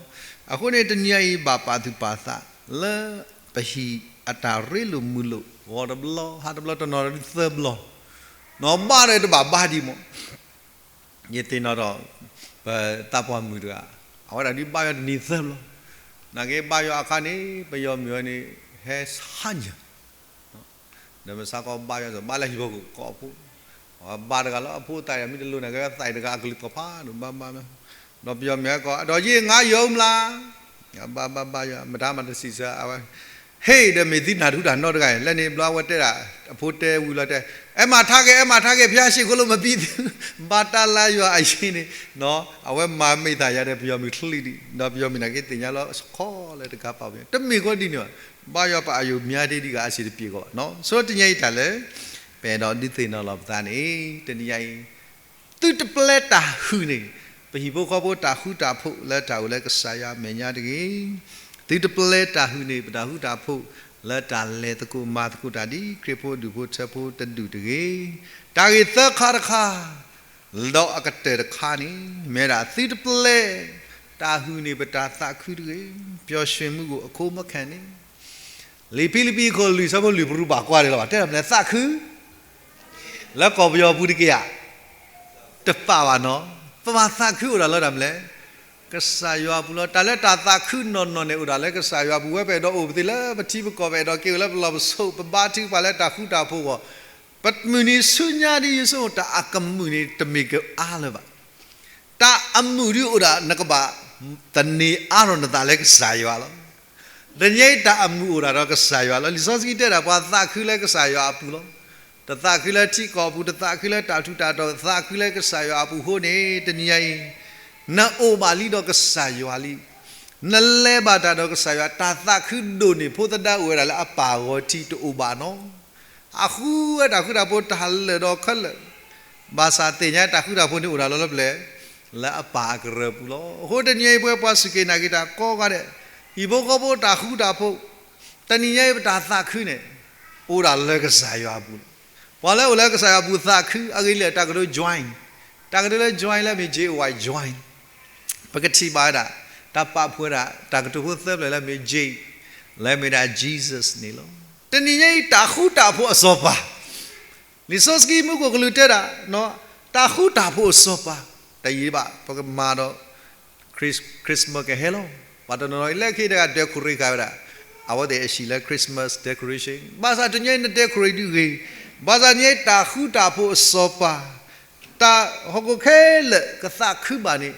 အဃိန့ၣ် တနံၤညါအံၤဘၣ်ပာ်သူၣ်ပာ်သး လၢပဟံၣ်အတၢ်ရ့လိာ်မုာ်လိာ် ဂီၤတဘျီ ဟါတဘျီ တနီၤဒုးသၢဘျီ, နီၢ်ဘါဒီးတဘၣ်ဘါဒံးမး ယသ့ၣ်နီၣ်ဒီး ပသးပှၢ်မုၣ်တဂၤ အဝဲဒၣ်ဒုးဘါယွၤတနံၤသၢဘျီ, နာ်က့ဘါယွၤအခါန့ၣ် ပယီၤမုၣ်အီၤန့ၣ် ဟဲဆါညၣ်, ဒီးမုၢ်ဆါခီဘါယွၤ ဘါလၢဟံၣ်ဖိကီၢ်ဖိ, ဘါတဂၤလၢအဖိအသၣ်အံၤ မ့ၢ်တလိၤနာ်က့သၣ်အံၤတဂၤအကလုၢ်သီၣ်ဖးဒိၣ်ဘါဘါလီၤ, ဒီးပယီၤမုၣ်ဟဲကိး ဒီးယ့ၢ်ငါယီၤမလါ, ဘါဘါဘါယွၤ မတၤမၤတစံးဆၢအဝဲ ဟ့ၣ်ဒီးမ့ၢ်သုနၢ်ထူတၢ်နီတဂၤအံၤ လၢန့ၣ်ဘျီအဝဲတဲဒၣ် အဖိတဲဝံၤလီၤတဲ, အဲၣ်မၤထါက့ၤ အဲၣ်မၤထါက့ၤ ဖျါရှ့ခိၣ်လိမပံသု, ဘါတၢ်လၢယွၤအယ့ၢ်န့ၣ်, အဝဲမၤမ့ၢ်သးယၤဒီးပယီၤမုၣ်ချံဒံး ဒီးပယီၤမုၣ်နာ်က့သ့ၣ်ညါလီၤ ခီလၢတကးပာ်ပယီၤ တမ့ၢ်ဃီဒ်န့ၣ်ဘၣ်, ဘါယွၤပာ်ယွၤမၤတ့ၢ်ဒံးဂၤအစ့ၣ်တပျ့ၤကီးဘၣ်, ဆိတနံၤညါအံၤတၢ်လၢ ပအဲၣ်ဒိးဒုးသ့ၣ်နီၣ်လီၤပသးန့ၣ် တနံၤညါအံၤ သုတပျဲတၢ်ဟုၣ်န့ၣ် ပဟံၣ်ဖိဃီဖိတၢ်ဃူတၢ်ဖိးလၢတၢ်အိၣ်လၢကစၢ်ယွၤအမဲာ်ညါတဂ့ၤ, သုတပျဲတၢ်ဟုၣ်န့ၣ် ပတၢ်ဃူတၢ်ဖိးလၢတၢ်လဲၤသကိးမၤသကိးတၢ်ဒ်ခရံာ်ဖိဒူၣ်ဖိထၢဖိတဒူၣ်တဂ့ၤ, တၢ်ဂ့ၢ်သၢခါတခါ ဒီးအကတၢၢ်တခါန့ၣ် မ့ၢ်ဒၣ်သုတပျဲ တၢ်ဟုၣ်န့ၣ် ပတၢ်သးခုတဂ့ၤ, ပျော်ရွှင်မှုကို အခိုးမခံနဲ့ လံာ်ဖံလံးပံးအခိၣ်လွံၢ်ဆၢဖိလွံၢ်ပရူးဘၣ်ကွၢ်ဒံးလီၤဘၣ်, တဲဒၣ်မနုၤလဲၣ် သးခု လၢကီၢ်ပယီၤပူၤတက့ၢ်ဧါ, တပာ်ဘၣ်နီၤ, ပဘၣ်သးခုအိၣ်ဒၣ်လၢတၢ်မနုၤလဲၣ်, ကစၢ်ယွၤအပူၤလီၤ. တၢ်လၢတၢ်သးခုနီၢ်နီၢ်န့ၣ် အိၣ်ဒၣ်လၢကစၢ်ယွၤအပူၤ, ဝဲပအဲၣ်ဒိးအိၣ်ပသ့လၢပထံပကီၢ်, ပအဲၣ်ဒိးက့ၤအိၣ်လၢပလီၢ်ပစိး, ပဘါထုကဖၣ်လၢတၢ်ဃူတၢ်ဖိးအဂီၢ်, ပမုၢ်နံၤဆူညါဒ်ယဆိကမိၣ် တၢ်အကမုာ်န့ၣ် တမ့ၢ်ကအါလၢၤဘၣ်. တၢ်အမုာ်ဒ်အိၣ်ဒၣ် နကဘၣ်သန့ၤအါထီၣ်နသးလၢကစၢ်ယွၤလီၤ. တနံၤညါအံၤတၢ်အမုာ်အိၣ်ဒၣ်ဒီးကစၢ်ယွၤလီၤ. လံာ်စီဆှံတဲဒၣ် ပှၤသးခုလၢကစၢ်ယွၤအပူၤလီၤ. တသးခုလၢထံကီၢ်အပူၤ, တသးခုလၢတၢ်ထူးတၢ်တီၤ, သးခုလၢကစၢ်ယွၤအပူၤအဃိန့ၣ် တနံၤညါအံၤ နအိၣ်ဘၣ်လံဒီးကစၢ်ယွၤလံ. နလဲၤဘၣ်တၢ်ဒီးကစၢ်ယွၤ, တၢ်သးခုဒိၣ်န့ၢ်ဖိသဒါအိၣ်ဝဲဒၣ်လၢအပၢ်အဂီၢ်ထံးတအိၣ်ဘၣ်နီၤ. အဃုဝဲတၢ်ဃူတၢ်ဖိးတၢ်လၢာ်ဒီးခဲလၢာ်, ဘၣ်ဆၣ်သ့ၣ်ညါတၢ်ဃူတၢ်ဖိးန့ၣ်အိၣ်ဒၣ်လီၤလၢပျဲၢ်, လၢအပၢ်အကရၢၢ်ပူၤလီၤ. အဃိတနံၤအံၤပဝဲပှၤစူၢ်က့ၤနာ်က့ၤတၢ်ကိးဂၤဒဲး, ဟံၣ်ဖိဃီဖိတၢ်ဃူတၢ်ဖိး, တနံၤညါအံၤပတၢ်သးခုန့ၣ် အိၣ်ဒၣ်လၢကစၢ်ယွၤအပူၤလီၤ. ပှၤလၢအိၣ်လၢကစၢ်ယွၤအပူၤသးခုအဂ့ၢ်လၢတၢ်ကတိၤ join, တၢ်ကတိၤလၢ join လၢမ့ၢ် J O Y, join, ပကထံၣ်ဘၣ်ဝဲဒၣ် တၢ်ပာ်ဖှိၣ်ဝဲဒၣ် တၢ်ကတိၤဖိသၢဖျၢၣ်လၢမ့ၢ် J, လၢမ့ၢ်ဒၣ် Jesus န့ၣ်လီၤ. တနံၤညါအံၤတၢ်ဃူတၢ်ဖိးအစီၤပၤ လံာ်စီဆှံမူခိၣ်ကလူးတဲဒၣ်, တၢ်ဃူတၢ်ဖိးအစီၤပၤ, တယံာ်ဘၣ် ပကမၤဒီး Christmas ကဟဲလီၤ. ပှၤတနီၤနီၤအံၤလၢခံတဂၤ decorate ဃာ်ဝဲဒၣ် အဝဲသ့ၣ်အဟံၣ်လၢ Christmas decoration, ဘၣ်ဆၣ်တနံၤညါအံၤ န decorate ဒ်ဂ့ၤ, ဘၣ်ဆၣ်တနံၤညါအံၤတၢ်ဃူတၢ်ဖိးအစီၤပၤ, တၢ်ဟီၣ်ခိၣ်ခဲလၢာ်ကသးခုဘၣ်န့ၣ်,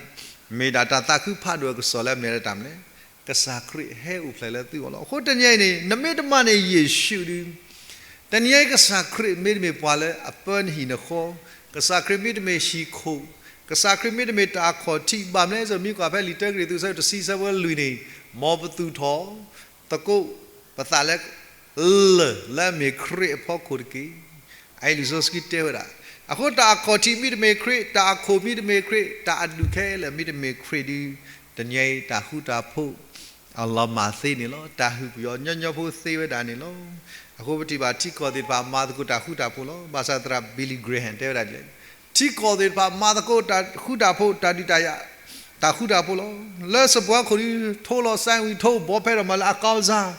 မ့ၢ်ဒၣ်တၢ်သးခုဖးဒိၣ်အကစီၣ်လၢအမ့ၢ်ဝဲဒၣ်တၢ်မနုၤလဲၣ်, ကစၢ်ခရံာ်ဟဲအိၣ်ဖျဲၣ်လၢသုဂီၢ်လီၤ. အဃိတနံၤညါအံၤန့ၣ် နမ့ၢ်တမၤန့ၢ်ယ့ၣ်ၡူးဒီး တနံၤညါအံၤကစၢ်ခရံာ်မ့တမ့ၢ်ပှၤလၢအပၢနဟံၣ်နဃီ, ကစၢ်ခရံာ်မ့တမ့ၢ်ဟံၣ်ခိၣ်, ကစၢ်ခရံာ်မ့တမ့ၢ်တၢ်အခီၣ်ထံး, ဘၣ်မနုၤလဲၣ် မ့ၢ်ကွၢ်ဖဲလံာ်တၢကရံၣ်သူး အဆၢဒိၣ်တဆံ အဆၢဖိလွံၢ်န့ၣ်, မ်ပသူၣ်ထီၣ်သကိးပသးလၢ လၢၢ်လၢအမ့ၢ်ခရံာ်အဖီခိၣ်တက့ၢ်. အအံၤလံာ်စီဆှံတဲဝဲဒၣ်, အဃိတၢ်အခီၣ်ထံးမ့တမ့ၢ်ခရံာ်, တၢ်အခိၣ်မ့တမ့ၢ်ခရံာ်, တၢ်အဒူၣ်ခဲလၢာ်မ့တမ့ၢ်ခရံာ်ဒီး, တနံၤညါအံၤတၢ်ဃူတၢ်ဖိး အလီၤမၢ်သ့န့ၣ်လီၤ. တၢ်ဟုၣ်ပယီၤညီညီဖိသ့ဝဲဒၣ်န့ၣ်လီၤ. အဃိပထံၣ်ဘၣ်ထံကီၢ်သ့ၣ်တဖၣ်မၤသကိးတၢ်ဃူတၢ်ဖိးလီၤ. ဘၣ်ဆၣ်သရၣ် Billy Graham တဲဝဲဒၣ်ဒ်လဲၣ်, ထံကီၢ်သ့ၣ်တဖၣ်မၤသကိးတၢ်ဃူတၢ်ဖိး တၢ်ဒုးတၢ်ယၤ တၢ်ဃူတၢ်ဖိးလီၤ. လၢစပှၤခိၣ်ဒုး ထိလီၤစဲဝံၤ ထိဘီဖဲဒီးမၤလၢအကီၢ်စၢ်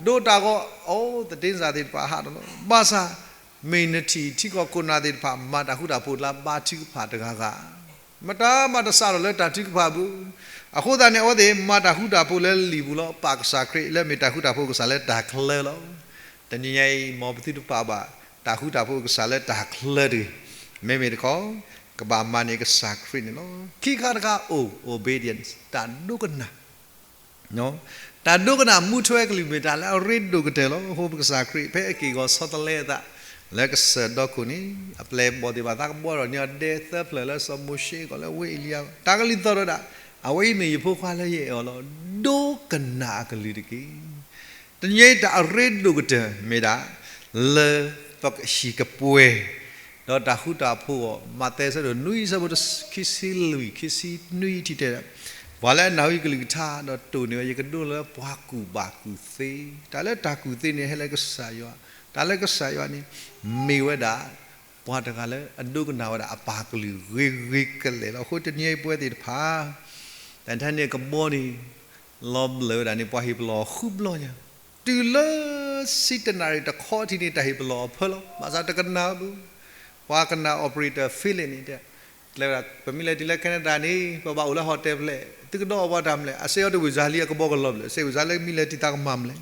ဒိတၢ်ဂီၤ အိၣ်သတ့ၢ်စၢ်သ့ၣ်တဖၣ်ဟးထီၣ်လီၤ. ဘၣ်ဆၣ် မ့ၢ်နထံၣ်ထံကီၢ်ခိၣ်နၢ်သ့ၣ်တဖၣ် မၤတၢ်ဃူတၢ်ဖိးလၢဘါထုကဖၣ်တဂၤဂၤ မတၤမၤတစးထီၣ်လၢတၢ်ထုကဖၣ်ပူၤ, အဃိသတးန့ၣ် အဝဲသ့ၣ်မၤတၢ်ဃူတၢ်ဖိးလၢလံာ်ပူၤလီၤ. ပာ်ကစၢ်ခရံာ်လၢမ့ၢ်တၢ်ဃူတၢ်ဖိးကစၢ်လၢတၢ်ချၢလီၤ. တနံၤညါအံၤ မ်ပသုတပာ်ဘၣ်တၢ်ဃူတၢ်ဖိးကစၢ်လၢတၢ်ချၢတဂ့ၤ. မ့မ့ၢ်တခီ ကဘၣ်မၤန့ၢ်ကစၢ်ခရံာ်န့ၣ်လီၤ. ခံခါတခါအိၣ် obedience တၢ်ဒိကနၣ် တၢ် တၢ်ဒိကနၣ်မူထွဲကလုၢ်မ့ၢ်တၢ်လၢအရ့ဒိၣ်ကတၢၢ်လီၤ. အဃိပကစၢ်ခရံာ် ဖဲအက့ၢ်အဂီၤဆီတလဲအသး လၢကစၢၢ်ဒီခိၣ်န့ၣ် အပျဲၢ်အဘီၣ်သ့ၣ်တဖၣ် သးကဘှီထီၣ်န့ၢ်အီၤဒဲသၢဖျၢၣ် လၢစီၤမိၤၡ့အဂီၢ် လၢဝ့ၢ်အ့လံယၤအဂီၢ် တၢ်ကလုၢ်သီၣ်ဒီးဒၣ် အဝဲအံၤမ့ၢ်ယဖိခွါလၢယအဲၣ်အီၤလီၤ. ဒိကနၣ်အကလုၢ်တက့ၢ်. တနံၤအံၤတၢ်အရ့ဒိၣ်ကတၢၢ်မ့ၢ်ဒၣ် လၢပကဟံၣ်ကပှဲၤ ဒီးတၢ်ဃူတၢ်ဖိးအဂီၢ် မးသဲအဆၢဒိၣ်နွံ အဆၢဖိခံဆံလွံၢ် ခံဆံနွံထံၣ်တဲဒၣ်, ပှၤလၢအနၢ်ဟူယကလုၢ်ကထါ ဒီးတိၢ်န့ၢ်ဝဲ ယကဒိလၢပှၤကူၣ်ဘၣ်ကူၣ်သ့, တၢ်လၢတၢ်ကူၣ်သ့န့ၣ် ဟဲလၢကစၢ်ယွၤ, တၢ်လၢကစၢ်ယွၤန့ၣ် မ့ၢ်ဝဲဒၣ် ပှၤတဂၤလၢအဒိကနၣ်ဝဲဒၣ်အပၢ်ကလုၢ်ဂ့ၤဂ့ၤကလဲာ်လီၤ. အဃိတနံၤအံၤပဝဲသ့ၣ်တဖၣ် တၢ်န့ၣ်ကဘီန့ၣ် လီၤဘျၢးဝဲဒၣ်န့ၣ် ပှၤဟ့ၣ်ပလီၢ်ဃုဘျီညါ, တုၤလၢဆံတနၣ်ရံၣ်တခီထံးန့ၣ် တၢ်ဟ့ၣ်ပလီၢ်အဖၢလီၤ. ဘၣ်ဆၣ်တကနၣ်ဘၣ်, ပှၤကနၣ် operator Philip န့ၣ်တဲ, ကျဲဝဲဒၣ် ပမ့ၢ်လဲၤတုၤလၢ Canada န့ၣ် ပဘၣ်အိၣ်လၢ hotel ဖျဲၣ်, သုကဒီးအီၤပှၤတၢ်မလဲၣ်, အစ့အီၤတဝ့ၢ်စၤလံ အကဘီကလီၤဘျၢၣ်, စ့ဝ့ၢ်စၤလံမ့ၢ်လဲၤတုၤသးကမၤမလဲၣ်.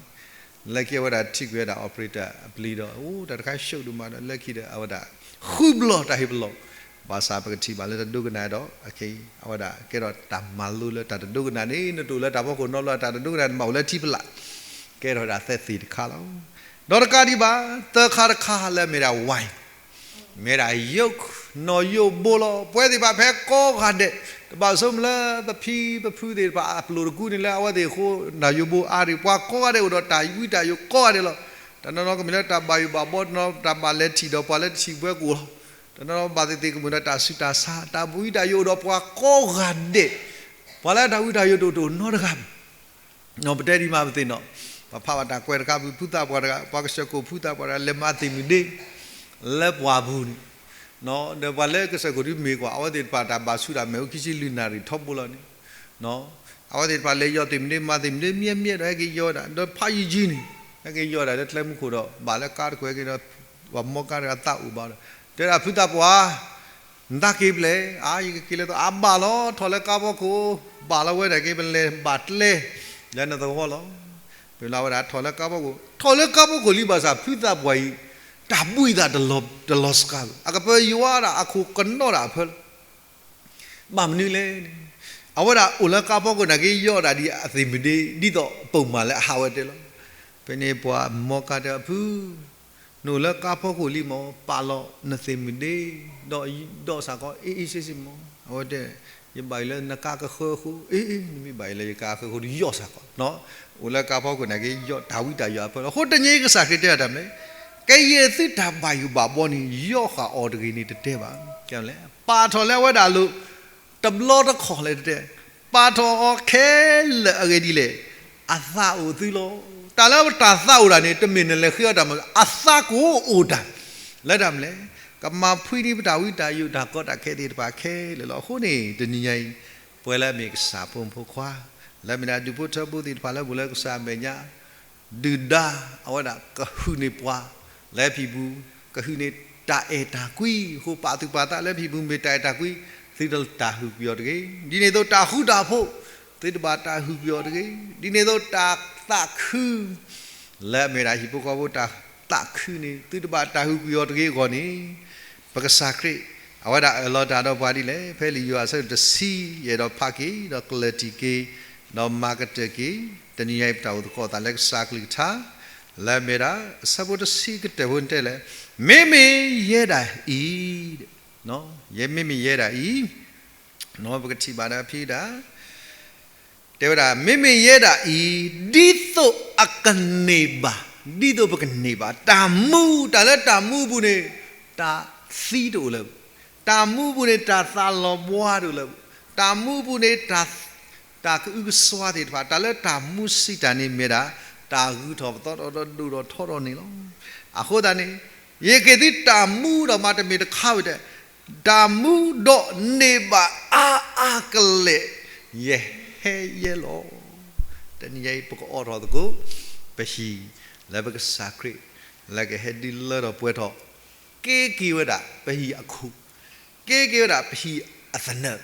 လၢခံအဝဲဒၣ်ထံၣ်ကွံာ်ဝဲဒၣ် operator အပျံၤဒီး အိၣ်တၢ်တခါရှုပ်ဒိၣ်မးဒီး လၢခံဒီးအဝဲဒၣ် ဃုဘျီတၢ်ဟ့ၣ်ပလီၢ်, ဘၣ်ဆၣ်ပကထံၣ်ဘၣ်လၢတဒိကနၣ်ဒီး အခဲအံၤ အဝဲဒၣ်ကဲထီၣ်တၢ်မၤလိလၢတၢ်တဒိကနၣ်န့ၣ် နတအိၣ်လၢတၢ်ဖီခိၣ်နီတဘျီ တၢ်တဒိကနၣ်န့ၣ် မ့ၢ်အိၣ်လၢထံဖျး ကဲထီၣ်ဝဲဒၣ်သဲသ့ၣ်တခါလီၤ. ဒီးတကးဒံးဘၣ် သၢခါတခါလၢမ့ၢ်ဒၣ် wine မ့ၢ်ဒၣ်ယိး နီၢ်ယိးဘိလီၤ. ပဝဲသ့ၣ်တဖၣ်ဖဲကိးဂၤဒဲး တဘၣ်ဆိကမိၣ်လၢပဖံပဖုသ့ၣ်တဖၣ်အပျိၢ်တကူန့ၣ်လၢအဝဲသ့ၣ်အဃိ နီၢ်ယိးဘိအါဒံး, ပှၤကိးဂၤဒဲးအိၣ်ဒီးတၢ်ဝံတၢ်ယိးကိးဂၤဒဲးလီၤ. တနီၤနီၤကမ့ၢ်လၢတၢ်ဘၣ်ယိၣ်ဘၣ်ဘီ, တနီၤတၢ်ဘၣ်လဲၤထံၣ်ဒီးပှၤလၢတထံၣ်ဘၣ်ကအိၣ်လီၤ. တနီၤနီၤဘၣ်သ့ၣ်သ့ၣ်ကမ့ၢ်ဒီးတၢ်ဆူးတၢ်ဆါ, တၢ်ဘၣ်ယိၣ်တၢ်ယိးအိၣ်ဒီးပှၤကိးဂၤဒဲး, ပှၤလၢတၢ်ဝံတၢ်ယိးတအိၣ်တအိၣ်နီတဂၤ ပတဲဒံးမးပသ့ၣ်နီၣ်, ပဖးဘၣ်တၢ်ကွဲးတခါပူၤ ဖုသးပှၢ်တဂၤ ပှၤကစၢၢ်ခိၣ်ဖုသးပှၢ်တဂၤ လဲၤမၤသ့ၣ်မုၢ်ဒ့ လၢပှၢ်ပူၤန့ၣ်, ဒီးပှၤလၢကစၢၢ်ခိၣ်ဒုးမ့ၢ်ကွၢ် အဝဲသ့ၣ်တဖၣ်တၢ်ဘၣ်ဆူးတၢ်မ့ၢ်အိၣ်ခံဆံလွံၢ်နၣ်ရံၣ်ထီဘိလီၤန့ၣ်, အဝဲသ့ၣ်တဖၣ်လဲၤယီၢ်သ့ၣ်မုၢ်ဒ့မၤသ့ၣ်မုၢ်ဒ့ မ့ၢ်မ့ၢ်ဒီးဟဲက့ၤယီၢ်ဝဲဒၣ် ဒီးဖးယံာ်ယံာ်န့ၣ် ဟဲက့ၤယီၢ်ဝဲဒၣ်လၢကျဲမုၢ်ခိၣ်ဒီး ဘၣ်လၢကါတကွဲးက့ၤဒီး ပှၤမီကါတဂၤသးအိၣ်ဘၣ်ဒီး တဲဒၣ်ဖုသးပှၢ် နသးက့ၤဖဲလဲၣ်, အါ ယကက့ၤလဲၤသိး အါဘၣ်လီၤ ထီၣ်လၢကါဖီခိၣ်, ဘၣ်လီၤဝဲဒၣ်က့ၤ ပလဲၤဘၣ်ကျဲ လၢနသဝီလီၤ. ပလီၤဝဲဒၣ်ထီၣ်လၢကါဖီခိၣ်, ထီၣ်လၢကါဖီခိၣ်လံဘၣ်ဆၣ် ဖုသးပှၢ်အံၤ တၢ်ဘှံးသးတလီၤစှၤဘၣ်, အကပၢၤယွၤဒၣ်အခိၣ်ကနီၣ်ဒၣ်အဖၢလီၤ. ဘၣ်မနုၤလဲၣ်န့ၣ်, အဝဲဒၣ်အိၣ်လၢကါဖီခိၣ်န့ၣ်က့ၤယီၢ်ဒၣ်ဒ်အသ့ၣ်မုၢ်ဒ့ ဒ်သိးပိာ်မုၣ်လၢအဟးဝဲတဲလီၤ. ဖဲန့ၣ်ပှၤမီကါတဲ ဖု နအိၣ်လၢကါဖီခိၣ်လံမး ပာ်လီၤနသ့ၣ်မုၢ်ဒ့ ဒီးဒီးစ့ၢ်ကီး အ့ၣ်အ့ၣ်ဆ့ဆ့မး, အဝဲတဲ ယဘၣ်ယိၣ်လၢနကါကဃၢအဃိ, အ့ၣ် နမ့ၢ်ဘၣ်ယိၣ်လၢယကါကဃၢအဃိဒီးယီၢ်စ့ၢ်ကီး, အိၣ်လၢကါဖီခိၣ်န့ၣ်က့ၤယီၢ်တၢ်ဝံတၢ်ယိးအဖၢလီၤ. အဃိတနံၤအံၤကစၢ်ခရံာ်တဲတၢ်မနုၤလဲၣ်, ကယဲၢ်သုတၢ်ဘၣ်ယိၣ်ဘၣ်ဘီန့ၣ် ယီၢ်ဃာ်အီၤတဂ့ၤန့ၣ်တတဲဘၣ်, ပာ်ထီၣ်လၢအဝဲဒၣ်အလိၤ တဘျီတခီၣ်လၢတတဲ, ပာ်ထီၣ်အီၤခဲလၢာ်အဂ့ၢ်ဒ်လဲၣ်, အသးအိၣ်သုလီၤ. တၢ်လၢတၢ်သးအိၣ်တၢ်န့ၣ် တမ့ၢ်နလဲၤဃ့အီၤတၢ်မၤ, အသးကအိၣ်တၢ် လၢတၢ်မနုၤလဲၣ်, ကမၤဖှံန့ၢ်ပတၢ်ဝံတၢ်ယိးတၢ်ကီတၢ်ခဲသ့ၣ်တဖၣ်ခဲလၢာ်လီၤ. အဃိန့ၣ် တနံၤညါအံၤ ပဝဲလၢအမ့ၢ်ကစၢ်ဖိမုၣ်ဖိခွါ, လၢအမ့ၢ်ဒၣ်ဒူၣ်ဖိထၢဖိသ့ၣ်တဖၣ်လၢပအိၣ်လၢကစၢ်အမဲာ်ညါ ဒုၣ်ဒါ အဝဲဒၣ်ကဟုၣ်န့ၢ်ပှၤ လၢဟံၣ်ပူၤ, ကဟုၣ်န့ၢ်တၢ်အဲၣ်တၢ်ကွံ, ဃိပာ်သူၣ်ပာ်သးလၢဟံၣ်ပူၤမ့ၢ်တၢ်အဲၣ်တၢ်ကွံ, သုတၢ်ဟူးကွံာ်အီၤတဂ့ၤ. ဒ်န့ၣ်အသိးတၢ်ဃူတၢ်ဖိး, သုတဘၣ်တၢ်ဟူးကွံာ်အီၤတဂ့ၤ. ဒ်န့ၣ်အသိးတၢ်သးခု လၢအမ့ၢ်ဒၣ်ဟံၣ်ဖိဃီဖိတၢ်သးခုန့ၣ် သုတဘၣ်တၢ်ဟူးကွံာ်အီၤတဂ့ၤအဂီၢ်န့ၣ်, ပကစၢ်ခရံာ် အဝဲဒၣ်အၢၣ်လီၤတၢ်ဒီးပှၤဒ်လဲၣ်. ဖဲလံာ်ယိၤဟၣ်အဆၢဒိၣ်တဆံ ယအဲၣ်ဒိးဖးက့ၤ ဒီးကလၢၢ်တံၢ်က့ၤ ဒီးမၤကတၢၢ်က့ၤ, တနံၤညါအံၤပတၢ်အိၣ်သကိးသးလၢကစၢ်ကလုၢ်ကထါ, လၢအမ့ၢ်ဒၣ် အဆၢဖိတဆံကတၢၢ်ဖိန့ၣ်တဲလဲၣ်, မ့မ့ၢ်ယဲဒၣ်အံၤ, ယဲမ့မ့ၢ်ယဲဒၣ်အံၤ, ပကထံၣ်ဘၣ်ဒီးဖံဒၣ် တဲဝဲဒၣ် မ့မ့ၢ်ယဲဒၣ်အံၤ, ဒ်သိးအကန့ၢ်ဘၣ်, ဒ်သိးပကန့ၢ်ဘၣ် တၢ်မူ, တၢ်လၢတၢ်မူအပူၤန့ၣ် တၢ်သံတအိၣ်လၢၤ, တၢ်မူအပူၤန့ၣ် တၢ်သးလီၤဘှါတအိၣ်လၢၤ, တၢ်မူအပူၤန့ၣ် တၢ်ကအုကစွါသ့ၣ်တဖၣ်, တၢ်လၢတၢ်မူစံးတၢ်န့ၣ်မ့ၢ်ဒၣ် တၢ်ဂုၤထီၣ်ပသီထီၣ်ဒီးဒိၣ်ထီၣ်ထီထီၣ်န့ၣ်လီၤ. အဃိသတးန့ၣ် ယက့ၤသုတၢ်မူဒီးမၤတမ့ၢ်တခါဝဲတဲ တၢ်မူဒီးန့ၢ်ဘၣ်အါအါကလဲာ် ယဟဲယဲလီၤ. တနံၤညါအံၤ ပကအီၣ်ထီၣ်သကိး ပဟံၣ်လၢပကစၢ်ခရံာ် လၢကဟဲဒုးလၢထီၣ်ပှဲၤထီၣ်, ကဲက့ၤဝဲဒၣ်ပဟံၣ်အခိၣ်, ကဲက့ၤဝဲဒၣ်ပဟံၣ်အသနၢၣ်,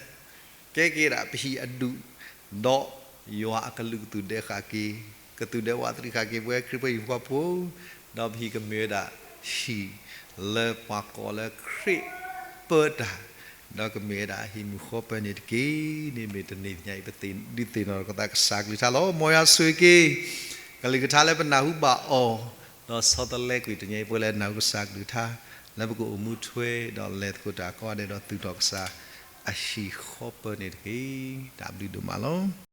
ကဲက့ၤဝဲဒၣ်ပဟံၣ်အဒူၣ်, ဒီးယွၤအကလုၢ်ကသူၣ်ဒဲးဃာ်က့ၤ, ကသူၣ်ဒဲးဝးသရံးဃာ်က့ၤ ပဝဲခရံာ်ဖိဟံၣ်ဖိဃီဖိ, ဒီးပဟံၣ်ကမ့ၢ်ဝဲဒၣ်ဟံၣ်လၢပှၤကိးလၢခရံာ်ပၢတၢ် ဒီးကမ့ၢ်ဝဲဒၣ်အဟံၣ်မုၢ်ဃီပၢၤန့ၣ်တက့ၢ်. န့ၣ်မ့ၢ်တနံၤညါအံၤ ပသ့ၣ်ဒုးသ့ၣ်နီၣ်ထီၣ်က့ၤသးကစၢ်ကလုၢ်ကထါလီၤ. မ်ယွၤဆိၣ်ဂ့ၤက့ၤ ကလုၢ်ကထါလၢပနၢ်ဟူဘၣ်အီၤ, ဒီးဆီတလဲကွံာ်တနံၤအံၤ ပှၤလၢနၢ်ဟူကစၢ်ကလုၢ်ကထါ လၢပကအိၣ်မူထွဲ ဒီးလဲၤသကိးတၢ်ကိးဂၤဒဲးဒီးသူၣ်ထီၣ်ကစၢ်အဟံၣ်ဃီပၢၤန့ၣ်တက့ၢ်. တၢ်ဘျုးဒိၣ်မးလီၤ.